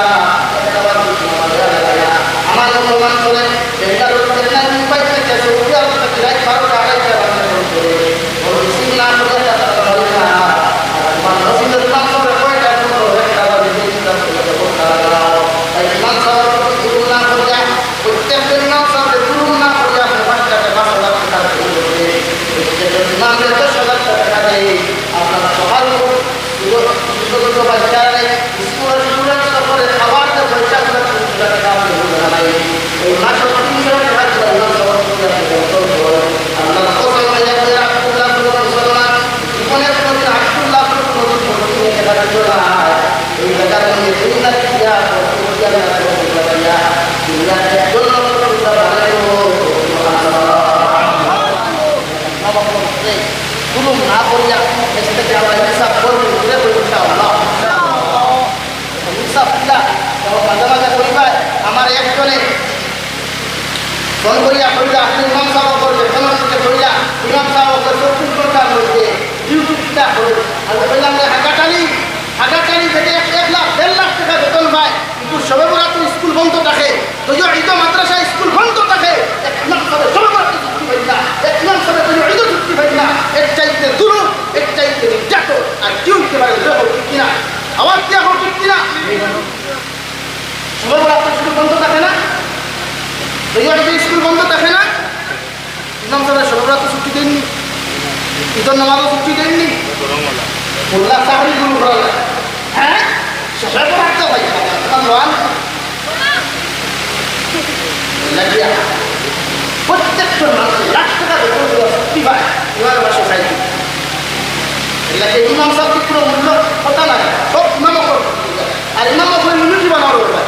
একটা বার কিছু আমার দয়া লাগে না। আমার মুসলমান ছেলে বেঙ্গালুরু থেকে না, মুম্বাই থেকে, সৌদি আরব থেকে রাত বারোটা, আড়াইটা বাজে ফোন করে। ও রিসিভ না করে তারা ধরে না। আর তোমার মসজিদের ইমাম সাহেব কয়টা ফোন করে? একটা বাজে, দুইটা ফোন করে, ফোন করে। তাই ইমাম সাহেব যদি জুলুম না করে, প্রত্যেকজন ইমাম সাহেব জুলুম না করে, আপনি পাঁচ টাকা, পাঁচ হাজার টাকা করে করবে। প্রত্যেকজন ইমামে দশ হাজার টাকা দেয়। আপনারা সকাল করে ছোট ছোট বাচ্চারা স্কুলের স্টুডেন্ট সকলে খাবার যে পয়সাগুলো তিনশো টাকা আপনি ভুলবেন না। এই মাসে তিনশো টাকা করে ইমাম সাহেব যদি আপনি বেতন দেন, আল্লাহর কসম, আল্লাহ আব্দুল্লাহ মুসলমান জীবনে কোনোদিন আব্দুল্লাহ কোনোদিন ভর্তি নিয়ে দেখা দিত না। এই জায়গার মধ্যে দুই লাখ টিকা, পঁচিশ হাজার টিকা, দুই লাখ একজন লোক বানাইল। জুলুম না করিয়া দেশ থেকে আমরা ইনসাফ করবো, ঘুরে বলি ইনশাআল্লাহ। ইনসাফ কিলা? যখন মাঝে মাঝে করি ভাই, আমার একজনে ফোন করিয়া কইলা, আপনি ইমাম সাহেব করবে, ফোন করতে কইলা, ইমাম সাহেব করবে চব্বিশ ঘন্টার মধ্যে ডিউটি কিতা করবে। আমি কইলাম, "রে হাকাটালি, হাকাটালি থেকে এক, এক লাখ, দেড় লাখ টাকা বেতন পায়, কিন্তু শবে বরাত স্কুল বন্ধ থাকে।" তো যে ঈদ মাদ্রাসা স্কুল বন্ধ থাকে, এক ইমাম সাহেব শবে বরাত ছুটি পাই না, এক ইমাম সাহেব কোনো ঈদ ছুটি পাই না, এর চাইতে জুলুম, এর চাইতে নির্যাতন আর কেউ নিতে পারে না, ঠিক কিনা? আওয়াজ দিয়া হোক, ঠিক কিনা? শবে বরাত স্কুল বন্ধ থাকে না? তো যে ঈদ স্কুল বন্ধ থাকে না? ইমাম সাহেব শবে বরাত ছুটি দেননি, ঈদের নামাজও ছুটি দেননি। মোল্লা চাকরি শুরু করা লাগে। হ্যাঁ, শবে বরাত তো ভাই, তোমার লোয়ান লাগিয়া প্রত্যেকটা মানুষ লাখ টাকা বেতন দিয়ে ছুটি পায়, ইমামের বাসা খাই। এর লাগে ইমাম সাহেব কোনো মূল্য কথা নাই, সব ইমাম অকল। আর ইমাম অকল ইউনিটি বানানো দরকার।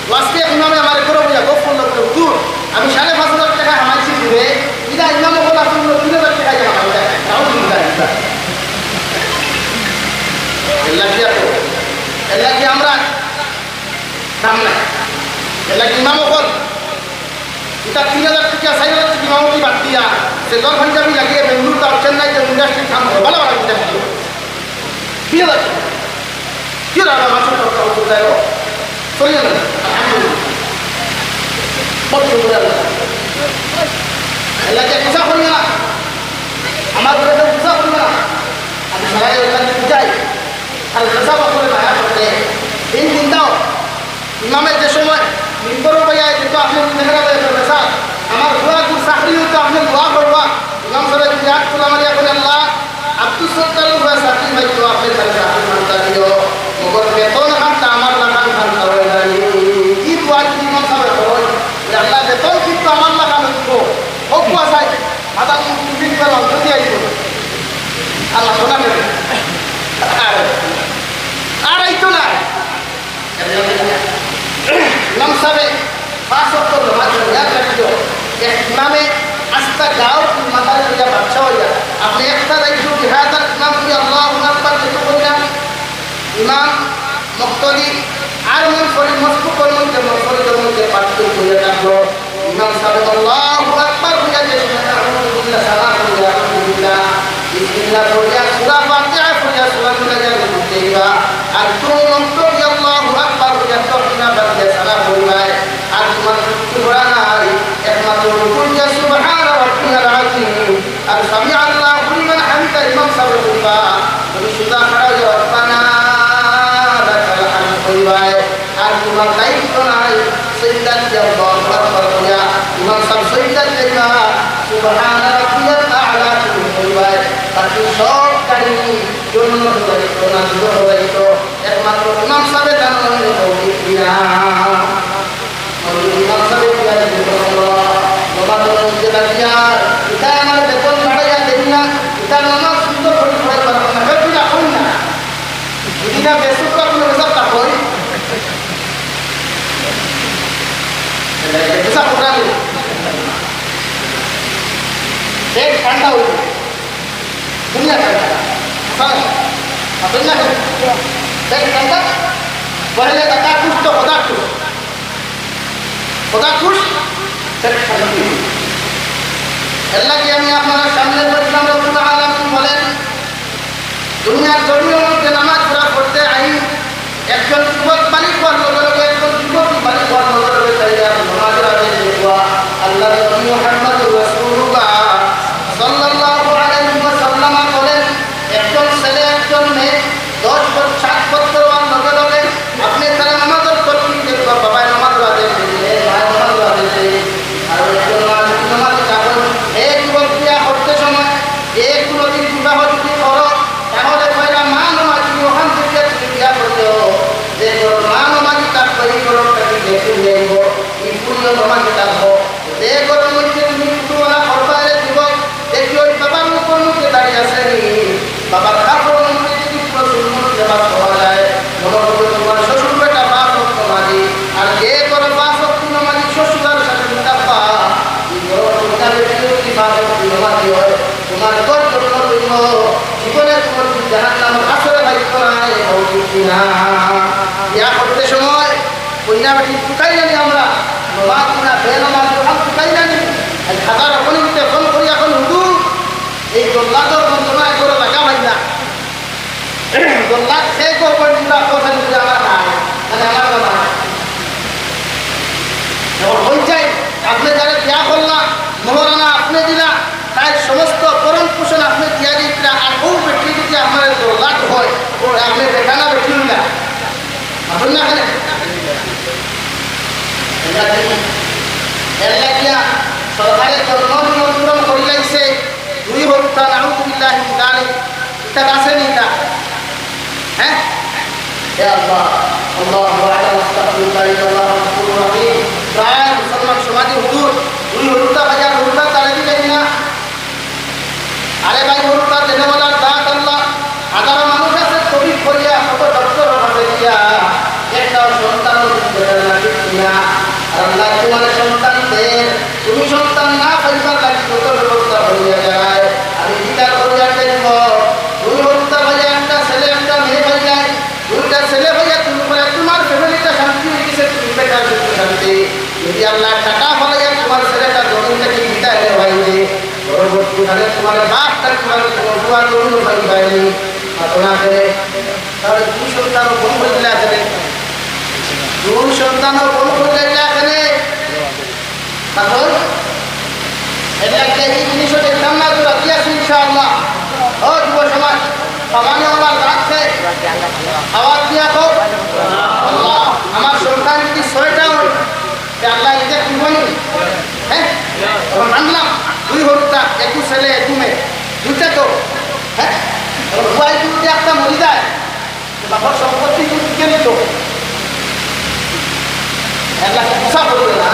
তো আজকে এক ইমামে আমার ঘরে বইয়া গপ করলো, বলে, "হুজুর, আমি সাড়ে পাঁচ হাজার টাকা হামাইছি ঘুরে, ইদা ইমাম অকল আছে, অন্য তিন হাজার টাকা দিয়ে হামাই যায়।" তাও ঠিক আছে। এর লাগি আর, এর লাগি আমরা দাম নাই। এর লাগি ইমাম অকল, ইটা তিন হাজার টাকা, চার হাজার টাকা ইমামতি বাদ দিয়া, যে দর পাঞ্জাবি লাগিয়ে বেঙ্গালুরু তার চেন্নাইতে ইন্ডাস্ট্রি কাম করে, ভালো ভালো ইন্ডাস্ট্রি। তিন হাজার টাকা। কি হলো, আমার মাসুম সরকার হুজুর যায় ও? চলে যাবে। আলহামদুলিল্লাহ। কত সুন্দর আল্লাহ। আল্লাহকে গুসা করিও না। আমার উপরে তো গুসা করিও না। আমি সারা আল্লাহকে বুঝাই। আর গুসা করে মায়া করতে। এই চিন্তাও ইমামের যে সময় মিম্বরও বইয়া যেত, আপনি মেহরাবে প্রফেসর, আমার দোয়া দু চাকরি হইতো, আপনি দোয়া করবা। ইমাম সাহেব যদি আট তোলা মারিয়া বলে, "আল্লাহ, আব্দুস সত্তার উপরে চাকরি পাইতো, আপনি তার চাকরি খান্তা দিও, মগর বেতন খান্তা আমার লাখান খান্তা হয় নাই।" এই দোয়া যদি ইমাম সাহেব করেন, যে, "আল্লাহ, বেতন কিন্তু আমার লাখান হইতো, হোক দোয়া চাই, মাথা তুমি তুমি দিবা না, যদি আইতো।" আর, আর এই তো নাই। ইমাম সাহেব পাঁচ ওয়াক্ত নামাজ পড়িয়া থাকতো। এক ইমামে আস্তা গাঁওর ইমামদার হইয়া বাদশা হইয়া, আপনি একটা দায়িত্ব বিহাজার ইমাম হইয়া আল্লাহু আকবার যেত কইরা, ইমাম মুক্তাদি আর মনফরদ মসবুকর মধ্যে মনফরদর মধ্যে পার্থক্য হইয়া থাকলো। ইমাম সাহেব আল্লাহু আকবার হইয়া যে সময় আলহামদুলিল্লাহ, সালাম হইয়া আলহামদুলিল্লাহ, বিসমিল্লাহ পড়িয়া, সূরা ফাতিহা পড়িয়া, সূরা মিলাইয়া রুকুতে যাইবা। আর তুমি মুক্তাদি আল্লাহু আকবার হইয়া তকবীর বাদ দিয়া সালাম পড়িবায়। আর তোমার কিচ্ছু পড়া নাই, একমাত্র রুকুতে সুবহান রাব্বিয়াল আযীম। আর সামি আল্লাহু লিমান হামিদা ইমাম সাহেব কইবা, তুমি সুজা খাড়া হইয়া রব্বানা লাকাল হামদ কইবায়। আর তোমার দায়িত্ব নাই, সইজদাত দিয়া আল্লাহু আকবার কইয়া, ইমাম সাহেব সইজদাত যাইবা, সুবহান রাব্বিয়াল আ'লা তুমি কইবায়। বাকি সব গাড়ি জন্য দায়িত্ব না, দুটো দায়িত্ব, একমাত্র ইমাম সাহেব জানো, তৌফিক দিয়া। ইমাম সাহেব কি আর কি করলো? বাবা তো নিজে লাগিয়া, ইতা আমার বেতন বাড়াইয়া দেন না, ইতা নামাজ সুন্দর করে পড়াই পারবো না, বেতন রাখুন না। যদি না বেসুক্কা কোনো হিসাব তা কই। হিসাব করা নেই। পেট ঠান্ডা হইল। দুনিয়া ঠান্ডা। স্যার, আপনি না পেট ঠান্ডা? পহলে টাকা খুশ তো খোদা খুশ। খোদা খুশ, পেট ঠান্ডা। এর লাগি আমি আপনার সামনে বলছিলাম, রব্বুল আলামিন বলেন, দুনিয়ার জমিনের মধ্যে নামাজ পড়া পড়তে আইন একজন যুবক বালিগ হওয়ার লগে লগে, একজন যুবতী বালিগ হওয়ার লগে লগে তাইলে আর নামাজের আদেশ দেওয়া। আল্লাহর নবী মুহাম্মদুর রাসূলুল্লাহ সাল্লাল্লাহু আলাইহি ওয়াসাল্লাম বলেন, একজন ছেলে, একজন মেয়ে দশ বছর, সাত বছর হওয়ার লগে লগে আপনি তারা নামাজের তরকিব দেখবা, বাবায় নামাজের আদেশ দিলে, মায় নামাজের আদেশ দিলে। আর একজন মা যদি নামাজে থাকেন, এই যুবক বিয়া করতে সময় যে কোনো দিন বিবাহ যদি করো, তাহলে পয়লা মা নমাজি ওখান থেকে তুমি বিয়া করতে হো। যে ঘরর মা নমাজি তার পরিবারটা কি দেখে যাইব, এই পুণ্য নমাজি তার হো। যে ঘরর মধ্যে তুমি ফুটুওয়ালা করবা রে যুবক, দেখি ওই বাবার মুখর মধ্যে দাড়ি আছে নি, বাবার কাপড়র মধ্যে যদি কোনো সুন্নত লেবাস পাওয়া যায়, মনে করবে তোমার শ্বশুর বেটা পাঁচ ওয়াক্ত নমাজি, আর যে ঘরর পাঁচ ওয়াক্ত নমাজি শ্বশুর আর শাশুড়ি থাকবা, এই ঘরর কইন্যা বেটি যদি পাঁচ ওয়াক্ত নমাজি হয়, তোমার ঘর যখন হইব, জীবনে তোমার জাহান্নামের আসরে ভাই করায়, হও ঠিক না? বিয়া করতে সময় কইন্যা বেটি তুকাই জানি আমরা, নমাজ না, বেনমাজ, সব তুকাই জানি। এক হাজার অপনিতে ফোন করি এখন হুজুর, এই জল্লাদর যন্ত্রণায় করে লাগা ভাই না। জল্লাদ সে করবেন পুরা কথা যদি আমার নাই, মানে আমার কথা নাই। এখন হয়ে যায়, আপনি যারা বিয়া করলা, মোহরানা আপনি দিলা, তাই সমস্ত ভরণ পোষণ আপনি দিয়া দিতরা, আর ও বেটি যদি আপনার জল্লাদ হয়, ও আপনি বেটা না বেটি হইলা? মাতুন না কেনে? এর লাগিয়া সরকারে জন্ম নিয়ন্ত্রণ করি লাইছে, দুই হত্যা, নাউজুবিল্লাহি মিন যালিক। ইটা আছে নি ইটা? হ্যাঁ? হে আল্লাহ, আল্লাহু আকবার, আস্তাগফিরুল্লাহ, ইন্নাল্লাহা গাফুরুর রহিম। প্রায় মুসলমান সমাজে হুজুর, দুই হত্যা বাজার হত্যা তারা দিলেন না। আরে ভাই, হত্যা দেনেওয়ালার জাত আল্লাহ। হাজারো মানুষ আছে তবিব করিয়া, কত ডক্টর অইয়া, একটাও সন্তান অইতে পারে না, ঠিক কি না? আর আল্লাহ তোমার সন্তান দেন, তুমি সন্তান না পাইবার লাগি কত ব্যবস্থা হইয়া যায়। আমি বিচার করিয়া দেখব, দুই হত্যা ভাইয়া, একটা ছেলে একটা মেয়ে পাইলায়, দুইটা ছেলে ভাইয়া তুমি করে তোমার ফ্যামিলিটা শান্তি হয়ে গেছে, তুমি বেটার সুখ শান্তি। যদি আল্লাহ টাকা ফলাইয়া তোমার ছেলেটা জমিন থেকে বিদায় নেওয়া হয়েছে, পরবর্তীকালে তোমার বাপ তার তোমার কোনো দোয়া করুন ভাই ভাই, ঘটনা করে, তাহলে দুই সন্তান ও বন করে দিলে এখানে, দুই সন্তান ও বন করে দিলে এখানে, এখন এর একটা এই জিনিসও দেখলাম না, তো রাজি আছি ইনশাআল্লাহ। ও যুব সমাজ, সমানে ওনার রাখছে, আওয়াজ দিয়া কও, আল্লাহ, আমার সন্তান যদি ছয়টা হয়, তে আল্লাহ নিজে দিব নি? হ্যাঁ? এখন আনলাম, দুই হত্যা, একটু ছেলে, একটু মেয়ে, দুইটা তো, হ্যাঁ? এখন উভয় যদি একটা মরি যায়, বাবার সম্পত্তি তো টিকে নিত। এর লাগি গুছা পড়বে না।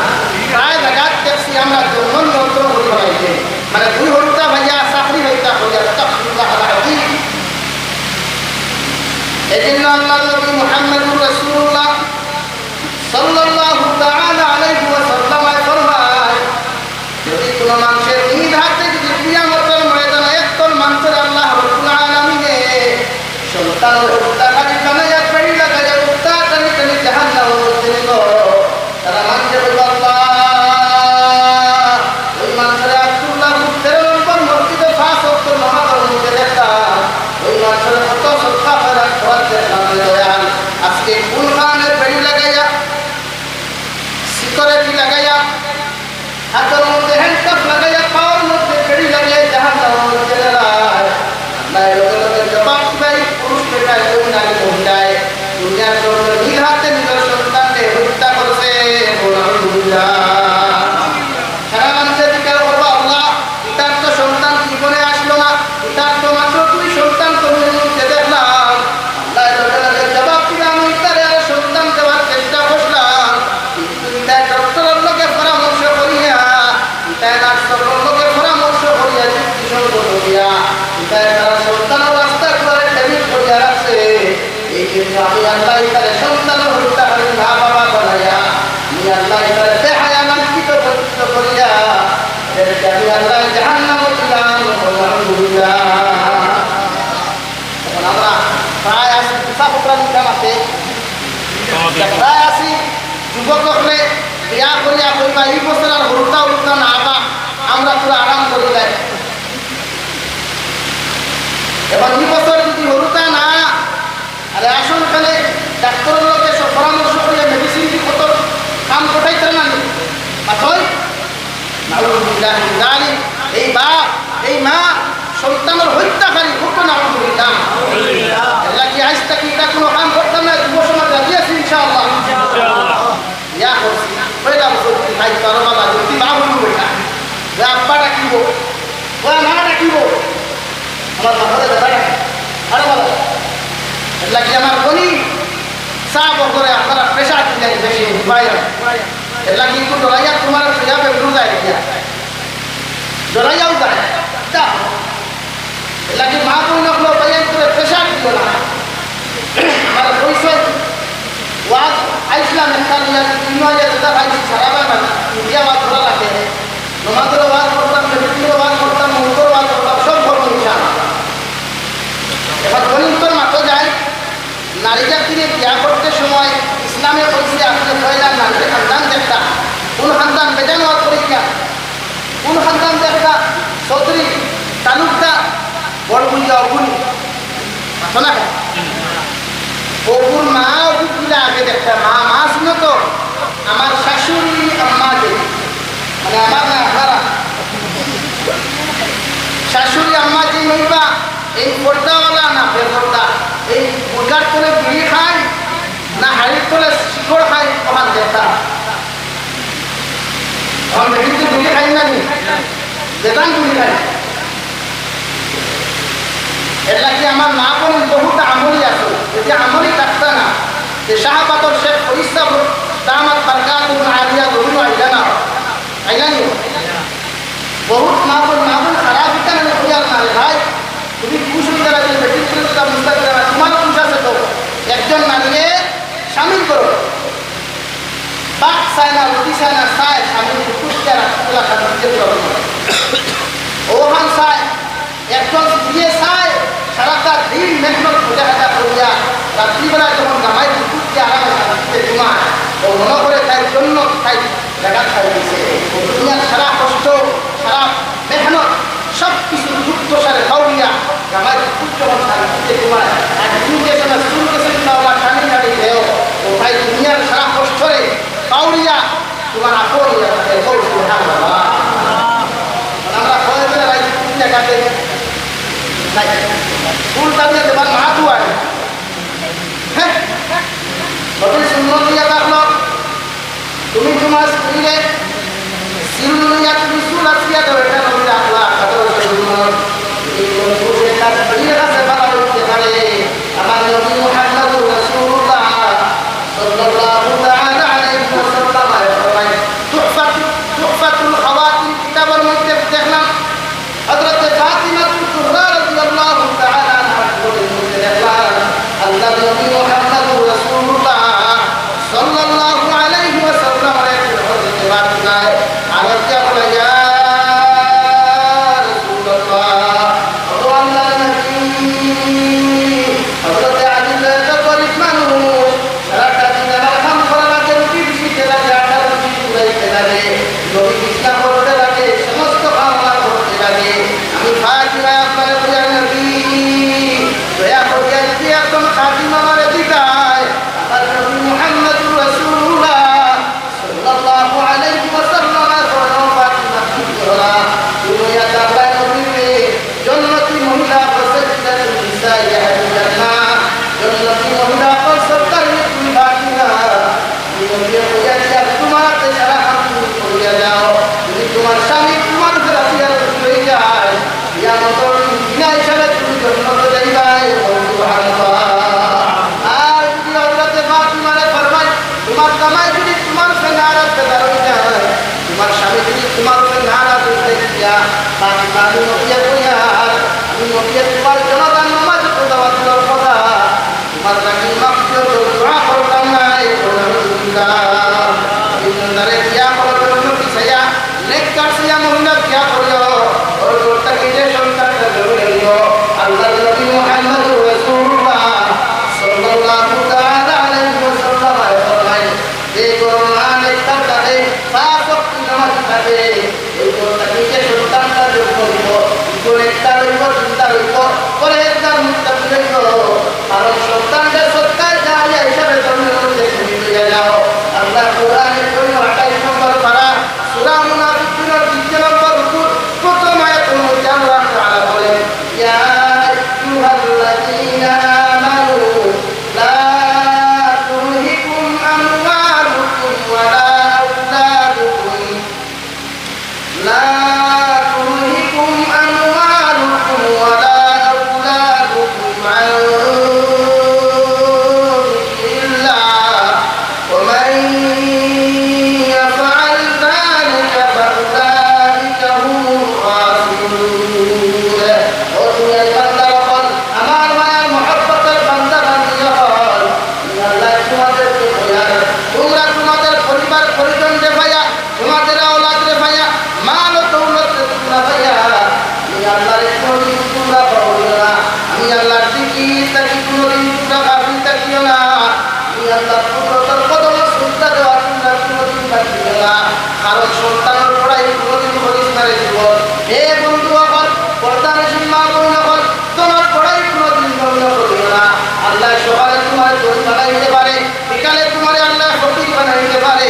প্রায় জায়গাত দেখছি আমরা জন্ম নিয়ন্ত্রণ করি ফেলাইছে। মানে দুই হত্যা ভাইয়া চাকরি হত্যা করিয়া, আস্তাগফিরুল্লাহ আল আযীম। এজন্য আল্লাহর নবী মুহাম্মদুর রাসূলুল্লাহ সাল্লাল্লাহু তাআলা আলাইহি ওয়াসাল্লাম ফরমায়, যদি কোনো মানুষের নিজ হাতে যদি কিয়ামতের ময়দানে একদল মানুষের আল্লাহ রাব্বুল আলামিনে সন্তান হত্যাকারী বানাইয়া বেড়ি লাগাইয়া উত্তা টানি টানি জাহান্নামে নিব, তারা মানষে কইবা, "আল্লাহ, ওই মানুষরে আব্দুল্লাহ তেরো নম্বর মসজিদে পাঁচ ওয়াক্ত নামাজর মধ্যে দেখতাম, ওই মানুষরে কত সদকা খয়রাত করার দেখলাম রে দয়াল। আজকে কোন কারণে বেড়ি লাগাইয়া, সিকিউরিটি লাগাইয়া, হাতর মধ্যে হ্যান্ডকাফ লাগাইয়া, পাওর মধ্যে বেড়ি লাগাইয়া জাহান্নামর মধ্যে নেলায়।" আল্লাহ লগে লগে জবাব দিবা, এই পুরুষ বেটায়, ওই নারী মহিলায় দুনিয়ার জন্য নিজ হাতে নিজের সন্তানকে হত্যা করছে। নাউজুবিল্লাহ। সারা মানুষে জিজ্ঞাসা করবো, "আল্লাহ, ইতার তো সন্তান জীবনে আসলো না, ইতার তো মাত্র দুই সন্তান তো মনে মধ্যে দেখলাম।" আল্লাহ লগে লগে জবাব দিবা, "আমি ইতারে আরো সন্তান দেওয়ার চেষ্টা করলাম, কিন্তু ইতায় ডক্টরর লগে পরামর্শ করিয়া, ইতায় নার্সর লগে পরামর্শ করিয়া, যুক্তিসঙ্গত করিয়া, ইতায় তারা সন্তানর রাস্তা দুয়ারে টেবিল করিয়া রাখছে। এই জন্য আমি আল্লাহ ইতারে সন্তান হত্যাকারী মা বাবা বানাইয়া, আমি আল্লাহ ইতারে বেহায়া লাঞ্ছিত বঞ্চিত করিয়া, এদেরকে আমি আল্লাহ জাহান্নামে দিলাম।" নাউজুবিল্লাহ। এখন আমরা প্রায় আছি, পিছা ফোকরা নিতাম আছে, প্রায় আছি যুবক হকলে বিয়া করিয়া কইবা, "এই বছর আর হুরুতা হুরুতা না আবা, আমরা পুরা আরাম করি যাই।" এবার এই বছর যদি হুরুতা না, আরে আসল খানে ডাক্তারর লগে সব পরামর্শ করিয়া মেডিসিন দি কত কাম কটাইতে না নি? পাথর? নাউজুবিল্লাহি মিন যালিক। এই বাপ, এই মা, সন্তানর হত্যাকারী, কত নাউজুবিল্লাহ। আল্লাহ কি আইজ থাকি ইতা কোনো কাম করতাম না, যুব সমাজ রাজি আছি ইনশাআল্লাহ। ইয়া করছি, পয়লা বছর যদি খাই, বারো বালা যদি মা বলবো বেটা, ও আব্বা ডাকিব, ও মা ডাকিব, আমার বাবারে দাদা ডাকিব, আরে বাবা, আল্লাহ কি আমার বলি, চা বকরে আপনারা প্রেশার দিলেন বেশি, উপায় নাই। এর লাগি একটু ডরাইয়া তোমার সোজা বেগুন যায় গিয়া। ডরাইয়াও যায়। যা। এর লাগি মা বইন অকল বাইয়ান করে প্রেশার দিও না। আমার পরিচয় ওয়াজ আইসলাম একটা নিয়ে তিন মাসে যেটা ভাই সারা বাংলা মিডিয়া ওয়াজ করা লাগে। নমাজের ওয়াজ করতাম, মেডিকেলের ওয়াজ করতাম, মৌতর ওয়াজ করতাম, সব করবো ইনশাআল্লাহ। এবার গণিতর মাত্র যাই, নারী জাতিরে বিয়া করতে সময় ইসলামে কইছে আপনি পয়লা নারীর খানদান দেখতা। কোন খানদান বেজান হওয়ার পরীক্ষা? কোন খানদান দেখতা? চৌধুরী, তালুকদার, বড় বুঝিয়া অগুনি। মাথো না কেন? অগুর মা অগুর কিলা আগে দেখতা। মা, মা শুনো তো, আমার শাশুড়ি আম্মা যে, মানে আমার না আপনারা। শাশুড়ি আম্মা যে নইবা, এই পর্দাওয়ালা না বেপর্দা, এই বুরকার তলে বিড়ি খায় না হাড়ির তলে শিকড় খায়, ওখান দেখতা। এখন বেটিন তো বিড়ি খায় না নি? বেটান বিড়ি খায়। এর লাগি আমার মা বইন বহুত আমলি আছে। যদি আমলি থাকতা না, যে শাহবাদর শেখ ফরিদ সাহেব দামাত বারকাতুহুম আলিয়া জমিন আইলা না, আইলা নি? বহুত মা বইন, মা বইন খারাপ ইটা না করিয়ার না রে ভাই। তুমি খুশ হয়ে গেলে তুমি বেটিন করে দিলা, মুস্তাক করে দিলা, তোমার খুশ আছে তো। একজন নারীরে শামিল করো। ভাত চায় না, রুটি চায় না, চায় স্বামীর দুপুরটা রাত্রিবেলা শান্তিতে ঘুমানো। ওখান চায়, একজন স্ত্রীয়ে চায়, সারাটা দিন মেহনত মুজাহাদা করিয়া রাত্রিবেলা যখন জামাই দুপুরকে আরামে শান্তিতে ঘুমায়, ও মনে করে তাই জন্য তাই জায়গা খাই দিছে। ও দুনিয়ার সারা কষ্ট, সারা মেহনত, সব কিছু দুঃখ সারে কাউরিয়া, জামাই দুঃখ যখন শান্তিতে ঘুমায়, আর তুমি যে সময় চুল গেছে না, ওরা টানি টানি দেও, ও ভাই দুনিয়ার সারা কষ্টরে কাউরিয়া, তোমার আপন ইয়া থাকে, বল সুবহানাল্লাহ। আমরা কয়েকদিন আগে তিন টাকাতে নাই। চুল টানিয়ে দেবার মা তো আর, হ্যাঁ? নবীর সুন্নত দিয়া থাকলো, তুমি তোমার স্ত্রীরে সিল লইয়া তুমি চুল আঁচড়িয়া দাও, এটা নবীর আখলাক, আদর্শ সুন্নত। যদি কোনো পুরুষে তার স্ত্রীর কাছে ভালো হইতে পারে, আমার নবী মুহাম্মদুর রাসূলুল্লাহ সাল্লাল্লাহু তাআলা আলাইহি ওয়াসাল্লাম ফরমায়, তুহফাত-, তুহফাতুল খাওয়াতিন কিতাবের মধ্যে দেখলাম, হযরতে ফাতিমা তুজ জাহরা রাদিয়াল্লাহু তাআলা আনহা বলেন, দেখলাম, আল্লাহ আলাইহি ওয়াসাল্লাম ফরমাইন, ফাতিমা তুমি হলা, তুমি ইয়া দাবরায় নবীর মেয়ে, জন্নতি মহিলা, ওয়া সাইয়্যিদাতু নিসাই আহলিল জান্নাহ, জন্নতি মহিলা অকলর সর্দারনি তুমি ফাতিমা। তুমি নবীয়ে কইয়া দিলা, তুমার হাতে সারা খান তুমি করিয়া যাও, যদি তুমার স্বামী তুমার উপরে রাজি আর খুশি অই যায়, কিয়ামতর দিন বিনা হিসাবে তুমি জন্নতো যাইবায়। সুবহানাল্লাহ। আর যদি হযরতে ফাতিমারে ফরমাই, তুমার জামাই যদি তুমার উপরে নারাজ বেজার অই যায়, তুমার স্বামী যদি তুমার উপরে নারাজ অই যায়, ফাতিমা, আমি নবীয়ে কইয়ার, আমি নবীয়ে তুমার জানাজার নামাজ পড়াইবার কথা, তুমার লাগি মাগফিরাতর দোয়া করতাম নায়, আলহামদুলিল্লাহ। ইমানদারে বিয়া করো, জন্নতি চাইয়া, নেককার চাইয়া মহিলা বিয়া করিও। ওর ঘর থাকি যে সন্তানটা জন্ম নিব, আল্লাহর নবী মুহাম্মদুর রাসূলুল্লাহ সাল্লাল্লাহু তাআলা আলাইহি ওয়াসাল্লাম ফরমাইন, যে ঘরো মা নেককার থাকে, পাঁচ ওয়াক্ত নামাজি থাকে, ওই ঘর থাকি যে সন্তানটা জন্ম নিব, ইকো নেককার অইব, দিনদার অইব, পরহেজগার মুত্তাকি অইব। কারণ সন্তানরে সদকায়ে জারিয়া হিসাবে জমিনর মধ্যে তুমি লইয়া যাও। আল্লাহ কোরআনে করিম আঠাইশ নম্বর পারা, সূরা মুনাফিকুনের দ্বিতীয় নম্বর রুকুর প্রথম আয়াতের মধ্যে আল্লাহ তাআলা বলেন, ইয়া আইয়ুহাল্লাযীনা আমানু লা তুলহিকুম আমওয়ালুকুম ওয়ালা আওলাদুকুম لا تلهكم أموالكم ولا أولادكم عن ذكر الله ومن يفعل ذلك فأولئك هم الخاسرون. ও দুনিয়ার বান্দা অকল, আমার মায়ার মহব্বতের বান্দা বান্দি অকল, আমি আল্লাহ তোমাদেরকে কইয়ার, তুমরা তোমাদের পরিবার পরিজনরে পাইয়া, তোমাদের আওলাদরে পাইয়া, মাল ও দৌলতরে তুমরা পাইয়া, আমি আল্লাহরে কোনোদিন তুমরা পাওয়া দিও না। আমি আল্লাহর জিকির থাকি কোনোদিন তুমরা গাফিল থাকিও না। আমি আল্লাহর কুদরতর কদমো সিজদা দেওয়া তুমরা কোনোদিন বাদ দিও না। কারণ সন্তানর পড়াই কোনোদিন করিস না রে জীবন। হে বন্ধু অকল, পর্দানশীন মা বোন অকল, তোমার পড়াই কোনোদিন বন্ধ করিও না। আল্লাহ সকালে তোমার ধনী বানাইতে পারে, বিকালে তোমারে আল্লাহ ফকির বানাইতে পারে।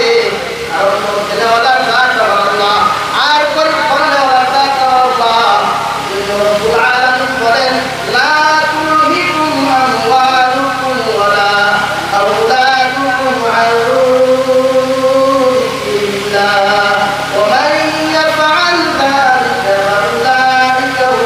আর দেনেওয়ালার জাত আমার আল্লাহ, আর গরিব বানানেওয়ালার জাত আমার আল্লাহ। এই জন্য রব্বুল আলামিন বলেন, لا تلهكم أموالكم ولا أولادكم عن ذكر الله ومن يفعل ذلك فأولئك هم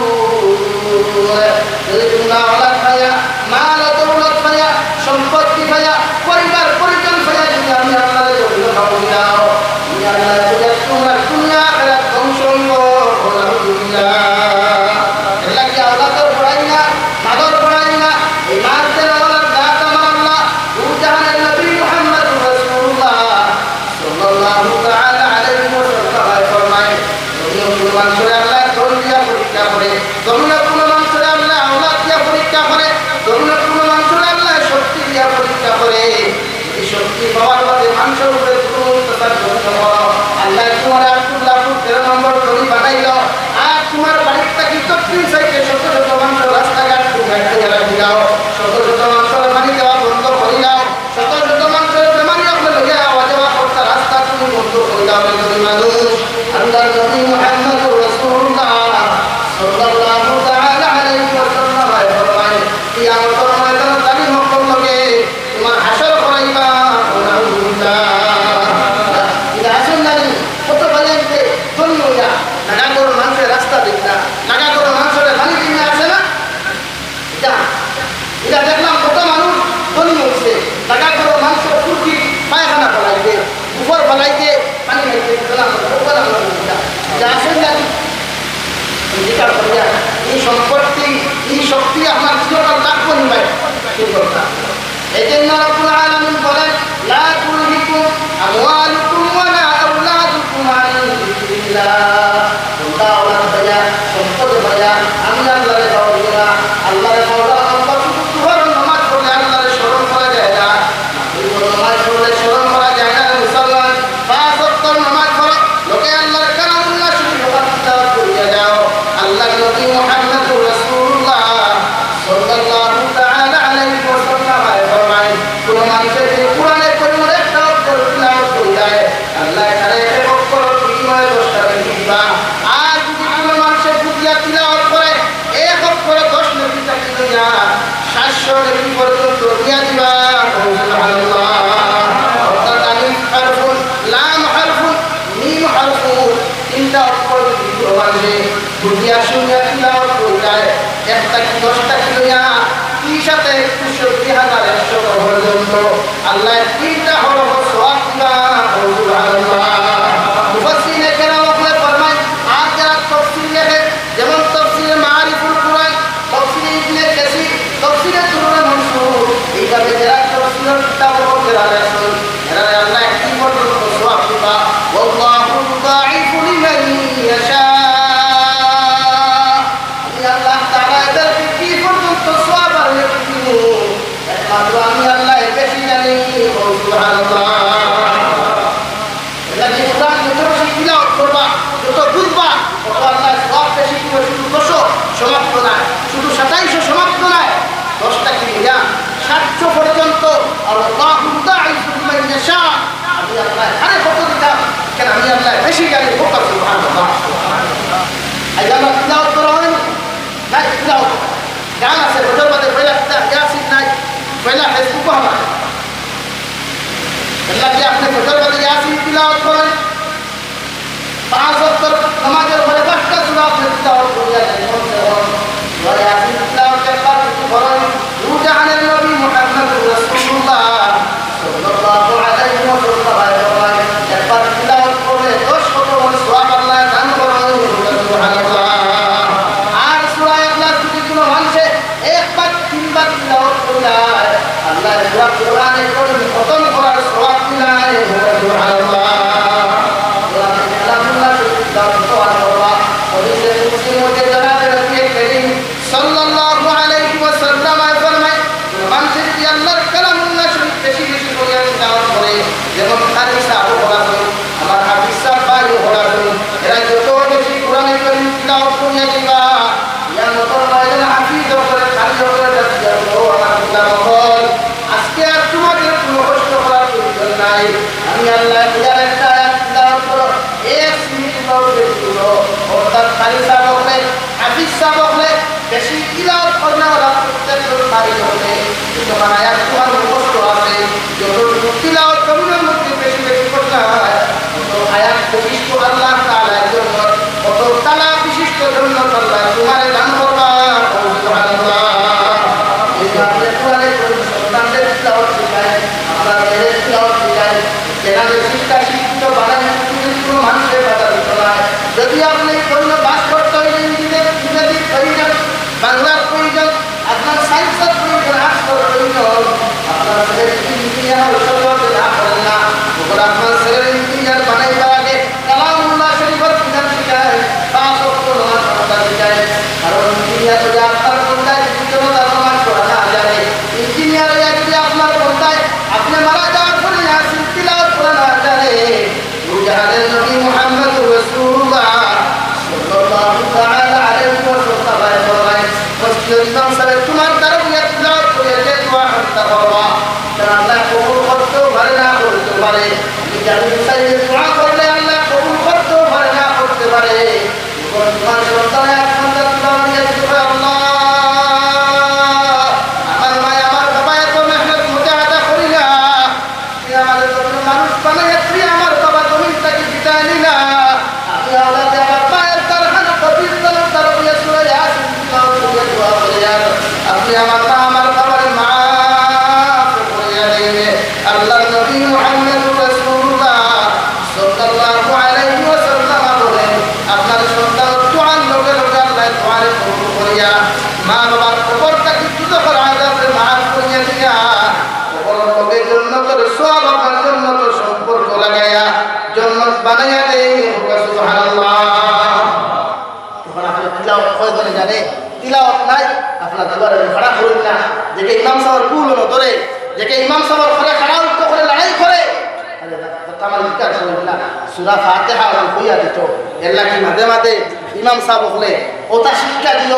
الخاسرون. যদি তোমরা আওলাদ পাইয়া, মাল ও দৌলত পাইয়া, সম্পত্তি পাইয়া, পরিবার পরিজন পাইয়া যদি আমি আল্লাহরে জমিনো পাওয়া দিলাও, আমি আল্লাহ বলে তোমরা দুনিয়া আখিরাত ধ্বংস অইব। আলহামদুলিল্লাহ। এর লাগি আওলাদর পড়াই না, মালর পড়াই না, এই মাল দেনেওয়ালার জাত আমার আল্লাহ, দু জাহানের নবী মুহাম্মদুর রাসূলুল্লাহ সাল্লাল্লাহু তাআলা আলাইহি ওয়াসাল্লাম ফরমায়, জমিনো কোনো মানুষরে আল্লাহ ধন দিয়া পরীক্ষা করে, জমিনো কোনো মানুষরে আল্লাহ আওলাদ দিয়া পরীক্ষা করে, জমিনো কোনো মানুষরে আল্লাহ শক্তি দিয়া পরীক্ষা করে। এই শক্তি পাওয়ার বাদে মানুষর উপরে জুলুম অত্যাচার বন্ধ করো। আল্লাহ তোমারে আব্দুল্লাহপুর তেরো নম্বর ধনী বানাইল, আর তোমার বাড়ির থাকি দক্ষিণ সাইডে শত শত মানুষর রাস্তাঘাট তুমি আটকে রাখি দাও, শত শত মানুষর পানি দেওয়া বন্ধ করি দাও। শত শত মানুষর বেমারি অকলে লইয়া আওয়া যাওয়া করতা রাস্তা তুমি বন্ধ করি দাও রে গরিব মানুষ। আল্লাহর নবী মুহাম্মদুর রাসূলুল্লাহ সাল্লাল্লাহু তাআলা পর্যন্ত দিয়া দিবা। সুবহানাল্লাহ। অর্থাৎ আলিফ হারফুন, লাম হারফুন, মিম হারফুন, তিনটা অক্ষর যদি কোনো মানুষে বুঝিয়া শুনিয়া তিলাওয়াত করি যায়, এক থাকি দশ থাকি লইয়া ত্রিশ হাজার, একুশশো, দুই হাজার, একশো পর্যন্ত আল্লাহ তিনটা হরফ সওয়াব দিবা। সুবহানাল্লাহ। মুফাসসিরিনে কেরাম অকলে ফরমায়, আর যারা তফসির লেখে, যেমন তফসিরে মারিফুল কুরআন, তফসিরে ইবনে কাসির, তফসিরে দুররুল মনসুর, এইভাবে যারা তফসিরর কিতাব অকল যারা লেখছইন, এরারে আল্লাহ কি পর্যন্ত সওয়াব দিবা? ওয়াল্লাহু ইউদাইফু লিমান ইয়াশা। আমি আল্লাহ তাআলা এদেরকে কি পর্যন্ত সওয়াব আর নেকি দিমু, একমাত্র আমি আল্লাহ বেশি জানি। সুবহানাল্লাহ। এর লাগি কোরআন যত বেশি তিলাওয়াত করবা, যত বুঝবা, তত আল্লাহ সওয়াব বেশি দিবা। শুধু দশো সমাপ্ত নায়, শুধু সাতাইশো সমাপ্ত নায়, দশ থাকি লইয়া সাতশো পর্যন্ত। আর আল্লাহু ইউদাইফু লিমান ইয়াশা, আমি আল্লাহ আরে কত দিতাম, কেন আমি আল্লাহ বেশি জানি। সুবহানাল্লাহ। আইজ আমরা তিলাওয়াত করা হয় না, তিলাওয়াত গান আছে, ফজর বাদে পয়লা কিতাব ইয়াসিন নাই, পয়লা Facebook আমার। এর লাগি আপনি ফজর বাদে ইয়াসিন তিলাওয়াত করেন, পাঁচ ওয়াক্ত নামাজের পরে পাঁচটা সূরা আপনি তিলাওয়াত করিয়া যান, কমসে কম। সূরা ইয়াসিন তিলাওয়াত একবার যদি করেন, নূর জাহানের নবী মুহাম্মদুর রাসূলুল্লাহ সাল্লাল্লাহু আলাইহি ওয়াসাল্লাম ফরমায়, একবার তিলাওয়াত করলে দশ শত গুণ সওয়াব আল্লাহ দান করেন। সুবহানাল্লাহ। আর সূরা ইখলাস যদি কোনো মানুষে একবার তিনবার তিলাওয়াত করলে, আল্লাহ পুরা কোরআনে করিম খতম করার সওয়াব দিলায়। সুবহানাল্লাহ। কোরআনে কালামুল্লাহ শরীফ তিলাওয়াত করবা। হাদিসে কুদসির মধ্যে জনাবে নবী করিম সাল্লাল্লাহু আলাইহি ওয়াসাল্লাম ফরমায়, মানুষে যদি আল্লাহর কালামুল্লাহ শরীফ বেশি বেশি করিয়া তিলাওয়াত করে, যেমন কারি সাহেব অকল আছইন, আমার হাফিজ সাহেব ভাই অকল আছইন, এরা যত বেশি কোরআনে করিম তিলাওয়াত করিয়া যাইবা, কিয়ামতর ময়দানে হাফিজ অকলে, কারি অকলে ডাক দিয়া বলবো, "ও আমার গোলাম অকল, আজকে আর তোমাদের কোনো কষ্ট করার প্রয়োজন নাই। আমি আল্লাহ ইয়ার একটা আয়াত তিলাওয়াত করো, এক মিনিট বাউলে দিল।" অর্থাৎ কারি সাহেব অকলে, হাফিজ সাহেব অকলে, বেশি তিলাওয়াত করলে ওরা প্রত্যেক জন কারি অকলে, যখন আয়াত তোমার মুখস্থ আছে, যতটুকু তিলাওয়াত জমিনের মধ্যে বেশি বেশি করতে হয়, তত আয়াত বিশিষ্ট আল্লাহ তাআলার জন্য, তত তালা বিশিষ্ট জন্নত আল্লাহ তোমারে দান করবা। সুবহানাল্লাহ। এই জন্য আপনি কোরআনে করিম সন্তানদের তিলাওয়াত শিখায়, আপনার মেয়েদের তিলাওয়াত শিখায়, কেরামে শিক্ষা শিক্ষিত বানান যদি কোনো মানুষের কথা দিতে হয়, যদি আপনি কোনো বাস করতে হইলে ইংরেজি, ইংরেজির প্রয়োজন, বাংলার প্রয়োজন, আপনার সায়েন্সের প্রয়োজন, আর্টসের প্রয়োজন, আপনার ছেলে যদি ইঞ্জিনিয়ার হইতে না পারেন না, তখন আপনার ছেলের ইঞ্জিনিয়ার বানাইবার আগে কালামুল্লাহ শরীফের বিধান শিখায়, পাঁচ ওয়াক্ত নামাজ পড়া শিখায়। কারণ ইঞ্জিনিয়ার যদি আপনার সন্তান যদি কোনো তার নামাজ পড়া না জানে, ইঞ্জিনিয়ার হইয়া যদি আপনার সন্তান আপনি মারা যাওয়ার পরে ইয়াসিন তিলাওয়াত করা না জানে, নূর জাহানের নবী মুহাম্মদুর রাসূলুল্লাহ সাল্লাল্লাহু তাআলা আলাইহি ওয়াসাল্লাম ফরমায়, মসজিদর ইমাম সাহেব তোমার তারাবিয়া তিলাওয়াত করে যে দোয়া করতে পারবা, তারা আল্লাহ কবুল করতেও পারে, না করতে পারে। আমি জানি হুসাইনের দোয়া করলে আল্লাহ কবুল করতেও পারে, না করতে পারে। যখন তোমার সন্তানে এক সন্তান তোমার নিয়ে যদি কয়, "আল্লাহ, আমার মায় আমার বাবা এত মেহনত মুজাহাদা করি না, তুই আমারে যখন মানুষ বানাইয়া তুই আমার বাবা জমিন থাকি বিদায় নিলা, আমি আওলাদে আমার মায়ের তার হানা কবির তলে তার হইয়া সূরা ইয়াসিন তিলাওয়াত করিয়া দোয়া করি, আর আপনি আমার মা আমার বাবারে মাফ করিয়া দিন।" আল্লাহর নবী মুহাম্মদুর রাসূলুল্লাহ সাল্লাল্লাহু আলাইহি ওয়াসাল্লাম বলেন, আপনার সন্তান দোয়ার লগে লগে আল্লাহ দোয়ারে কবুল করিয়া মা বাবার কবর থাকি দুজখর আযাবরে মাফ করিয়া দিয়া কবরর লগে জন্নতর সওয়াব আপনার জন্নতর সম্পর্ক লাগাইয়া জন্নত বানাইয়া দেয়। সুবহানাল্লাহ। তখন আপনি তিলাওয়াত কয়জনে জানে? তিলাওয়াত নাই, আপনার দুয়ারে খাড়া করইন না। যেকে ইমাম সাহেবর কুল ন ধরে, যেকে ইমাম সাহেবর ঘরে খাড়া উঠতে করে, লড়াই করে, আরে, তা আমার ইনকার করইন না। সূরা ফাতিহা ওরা কইয়া দিত। এর লাগি মাঝে মাঝে ইমাম সাহেব অকলে ওটা শিক্ষা দিল,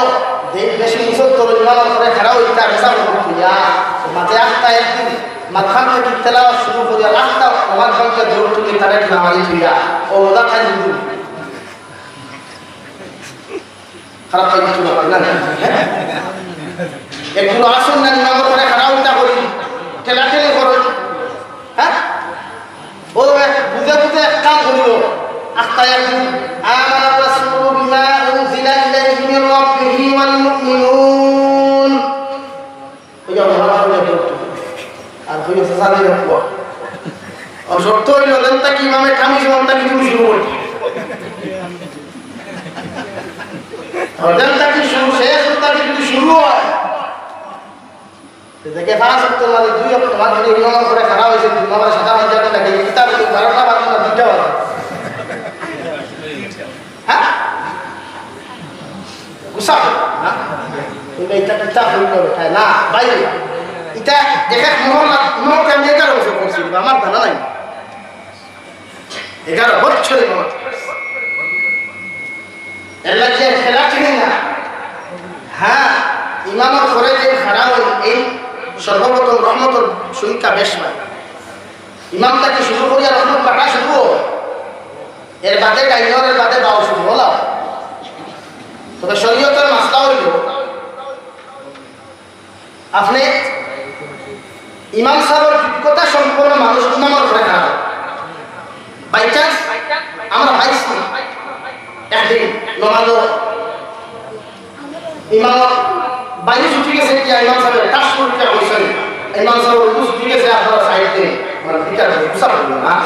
যে বেশি মুসল তোর ইমাম করে খাড়া হইতা, ইমাম অকল কইয়া। মাঝে আখতা একদিন মাঝখান থাকি তেলাওয়াত শুরু করিয়া আখতা আমার সঙ্গে দৌড় তুলি তারা একটু নামাজি থইয়া। ও ওটা খাই দিল। খারাপ পাই কিছু না পাই না, হ্যাঁ? একটু আসুন না, ইমাম করে খাড়া ও এক বুঝে বুঝে এক কাম করিল। আখতায় একদিন, "আমানার রাসূলু বিমা উনজিলা ইলাইহি মির রাব্বিহি ওয়াল মুমিনুন।" ওই যে আমরা বলে বলতো। আর ওই যে সাদে রাখবো। আর শর্ত হইল, ওদের তাকে ইমামে কামিজ, ওদের তাকে তুমি শুরু করি। ওদের তাকে শুরু, শেষ ওদের তাকে যদি শুরু হয়, তো দেখে পাঁচ ওয়াক্ত নামাজে দুই ওয়াক্ত নামাজ যদি ইমাম করে খাড়া হয়েছে, দুই নম্বরে সাদা হয়ে যাবে, দেখে কিতাব বারোটা বাজে না, দুইটা বাজে। হ্যাঁ? গুসা হবে না? কিন্তু এটা কিতাব হইল বেটায় না, ভাই। এটা এক এক মহল্লা, ইমাম আমি এগারো বছর করছি, আমার জানা নাই। এগারো বছরে ইমাম। এর লাগি খেলা চিনি না। হ্যাঁ, ইমামর ঘরে যে খাড়া হই, এই সর্বপ্রথম রহমতর সংখ্যা বেশ ভাই। ইমাম তাকে শুরু করিয়া রহমত পাঠা শুরু হোক। এর বাদে ডাইনর, এর বাদে বাও শুরু হলাম। তবে শরীয়তের মাসলা হইল, আপনি ইমাম সাহেবের যোগ্যতা সম্পন্ন মানুষ ইমামর ঘরে খাড়া। বাই চান্স আমরা পাইছি একদিন নমাজও ইমাম বাইরে ছুটি গেছে কি ইমাম সাহেব কাজ করতে হয়েছেন, ইমাম সাহেব উর্দু ছুটি গেছে, আপনারা সাইড দিয়ে মানে বিচার করে গুসা করবেন না।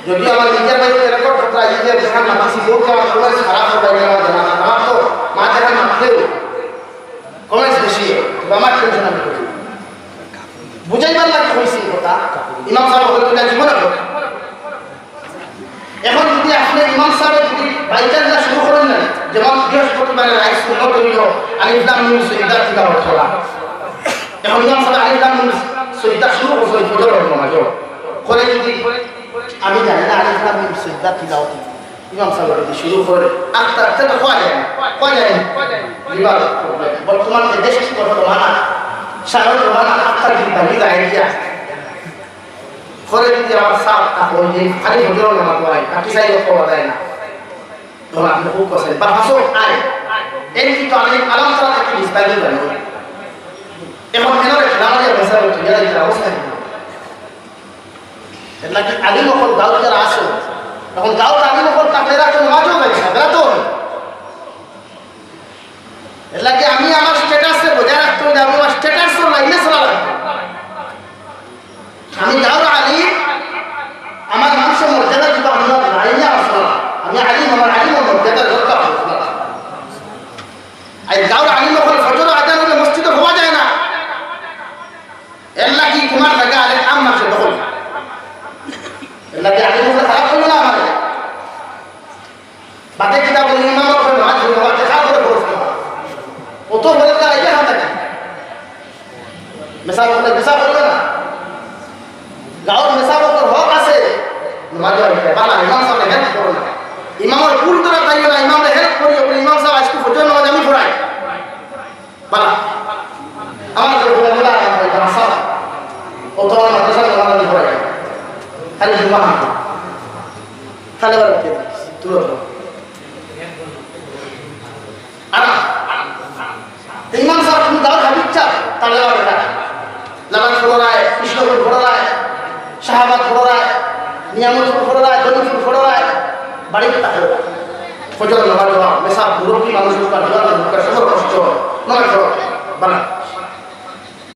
যদি আমার নিজের বাড়িতে রেকর্ড করতে হয়, নিজের যেখানে মাতিছি, বলতে আমার সবাই খারাপ হবে, আমার জানা আছে। আমার তো মা যেখানে মাতলেও কমেন্টস বেশি, তবে আমার টেনশন আমি করি। বুঝাইবার লাগে হয়েছে এই কথা। ইমাম সাহেব হয়তো এটা জীবনে করবে। এখন যদি আপনি ইমাম সাহেব যদি বাইচান্স না শুরু করেন না, যেমন বৃহস্পতিবারে রাইস উন্নত হইল, আলিফ লাম মিম সইদা তিলাওয়াত করা। এখন ইমাম সাহেব আলিফ লাম মিম সইদা শুরু করছে, ফজর হল নামাজ। করে যদি আমি জানি না আলিফ লাম মিম সইদা তিলাওয়াত, ইমাম সাহেব যদি শুরু করে, আস্তে আস্তে তো কওয়া যায় না, কওয়া যায় না। Liver problem. বর্তমান যে দেশে বর্তমান সারা জমানা আত্মার চিন্তা নিয়ে যায় গিয়া। করে যদি আমার সাহেব তা হয়ে যায়, খালি ভোটের নামাজ হয়, বাকি সাইড করা যায় না। তখন আপনি খুব কষেন। বা হাসো আয়। এই কিন্তু আমি আলাম তারা থাকি বিস্তারিত জানি। এখন কেন রে? নামাজের মেসাবে তুই জানি তার অবস্থা কি? এর লাগি আলিম অকল গাঁও যারা আছে, এখন গাঁও আলিম অকল থাকলে রাখতে নামাজও যায় না, বেড়াতে হবে। এর লাগি আমি আমার স্ট্যাটাসে বজায় রাখতে হবে, আমি আমার স্ট্যাটাসের লাইনে চলা লাগবে। আমি গাঁওর আলিম, আমার মানুষের মর্যাদা দিব, আমি আমার লাইনে আসবো। আমি আলিম, আমার আলিমের মর্যাদা রক্ষা করবো। আর গাঁওর আলিম অকল ফজর আজান হলে মসজিদে হওয়া যায় না। এর লাগি তোমার জায়গা আরে আম মাসে দখল। এর লাগি আলিম অকল খারাপ করবে না আমাদের। বাদে কিতাব বলি ইমাম অকল নামাজ পড়বে, বাদে খারাপ করে পড়বে। ও তো বলে তারা এটা হাতে। মেসাব অকলে গুসা করবে না। গাঁওর মেসাব অকলর হক আছে। নামাজ পড়বে। বালা ইমাম সাহেব হেল্প করো না। ইমামর ভুল ধরা তাই না, ইমামরে হেল্প করি, বলে, "ইমাম সাহেব, আজকে ফজর নামাজ আমি পড়াই।" বালা। আমার তো বলে, "বলে, আমার ভাই, আমার সাহেব। ও তো আমার মাদ্রাসার নামাজ আমি পড়াই। খালি জুম্মা হাতে।" তাহলে আবার কি? তুলো তো। আর তো ইমাম সাহেব, তুমি দাও হাবিব চাপ, তাহলে আবার এটা। লালন পড়ায়, কৃষ্ণপুর পড়ায়, শাহাবাদ পড়ায়, নিয়ামতপুর পড়ায়, দলিপুর পড়ায়, বাড়িতে থাকে। ফজর নামাজ পড়া, মেসাব, মুরব্বী মানুষ, জোয়ান মানুষ, সবার কষ্ট, নামাজ পড়া, বানা।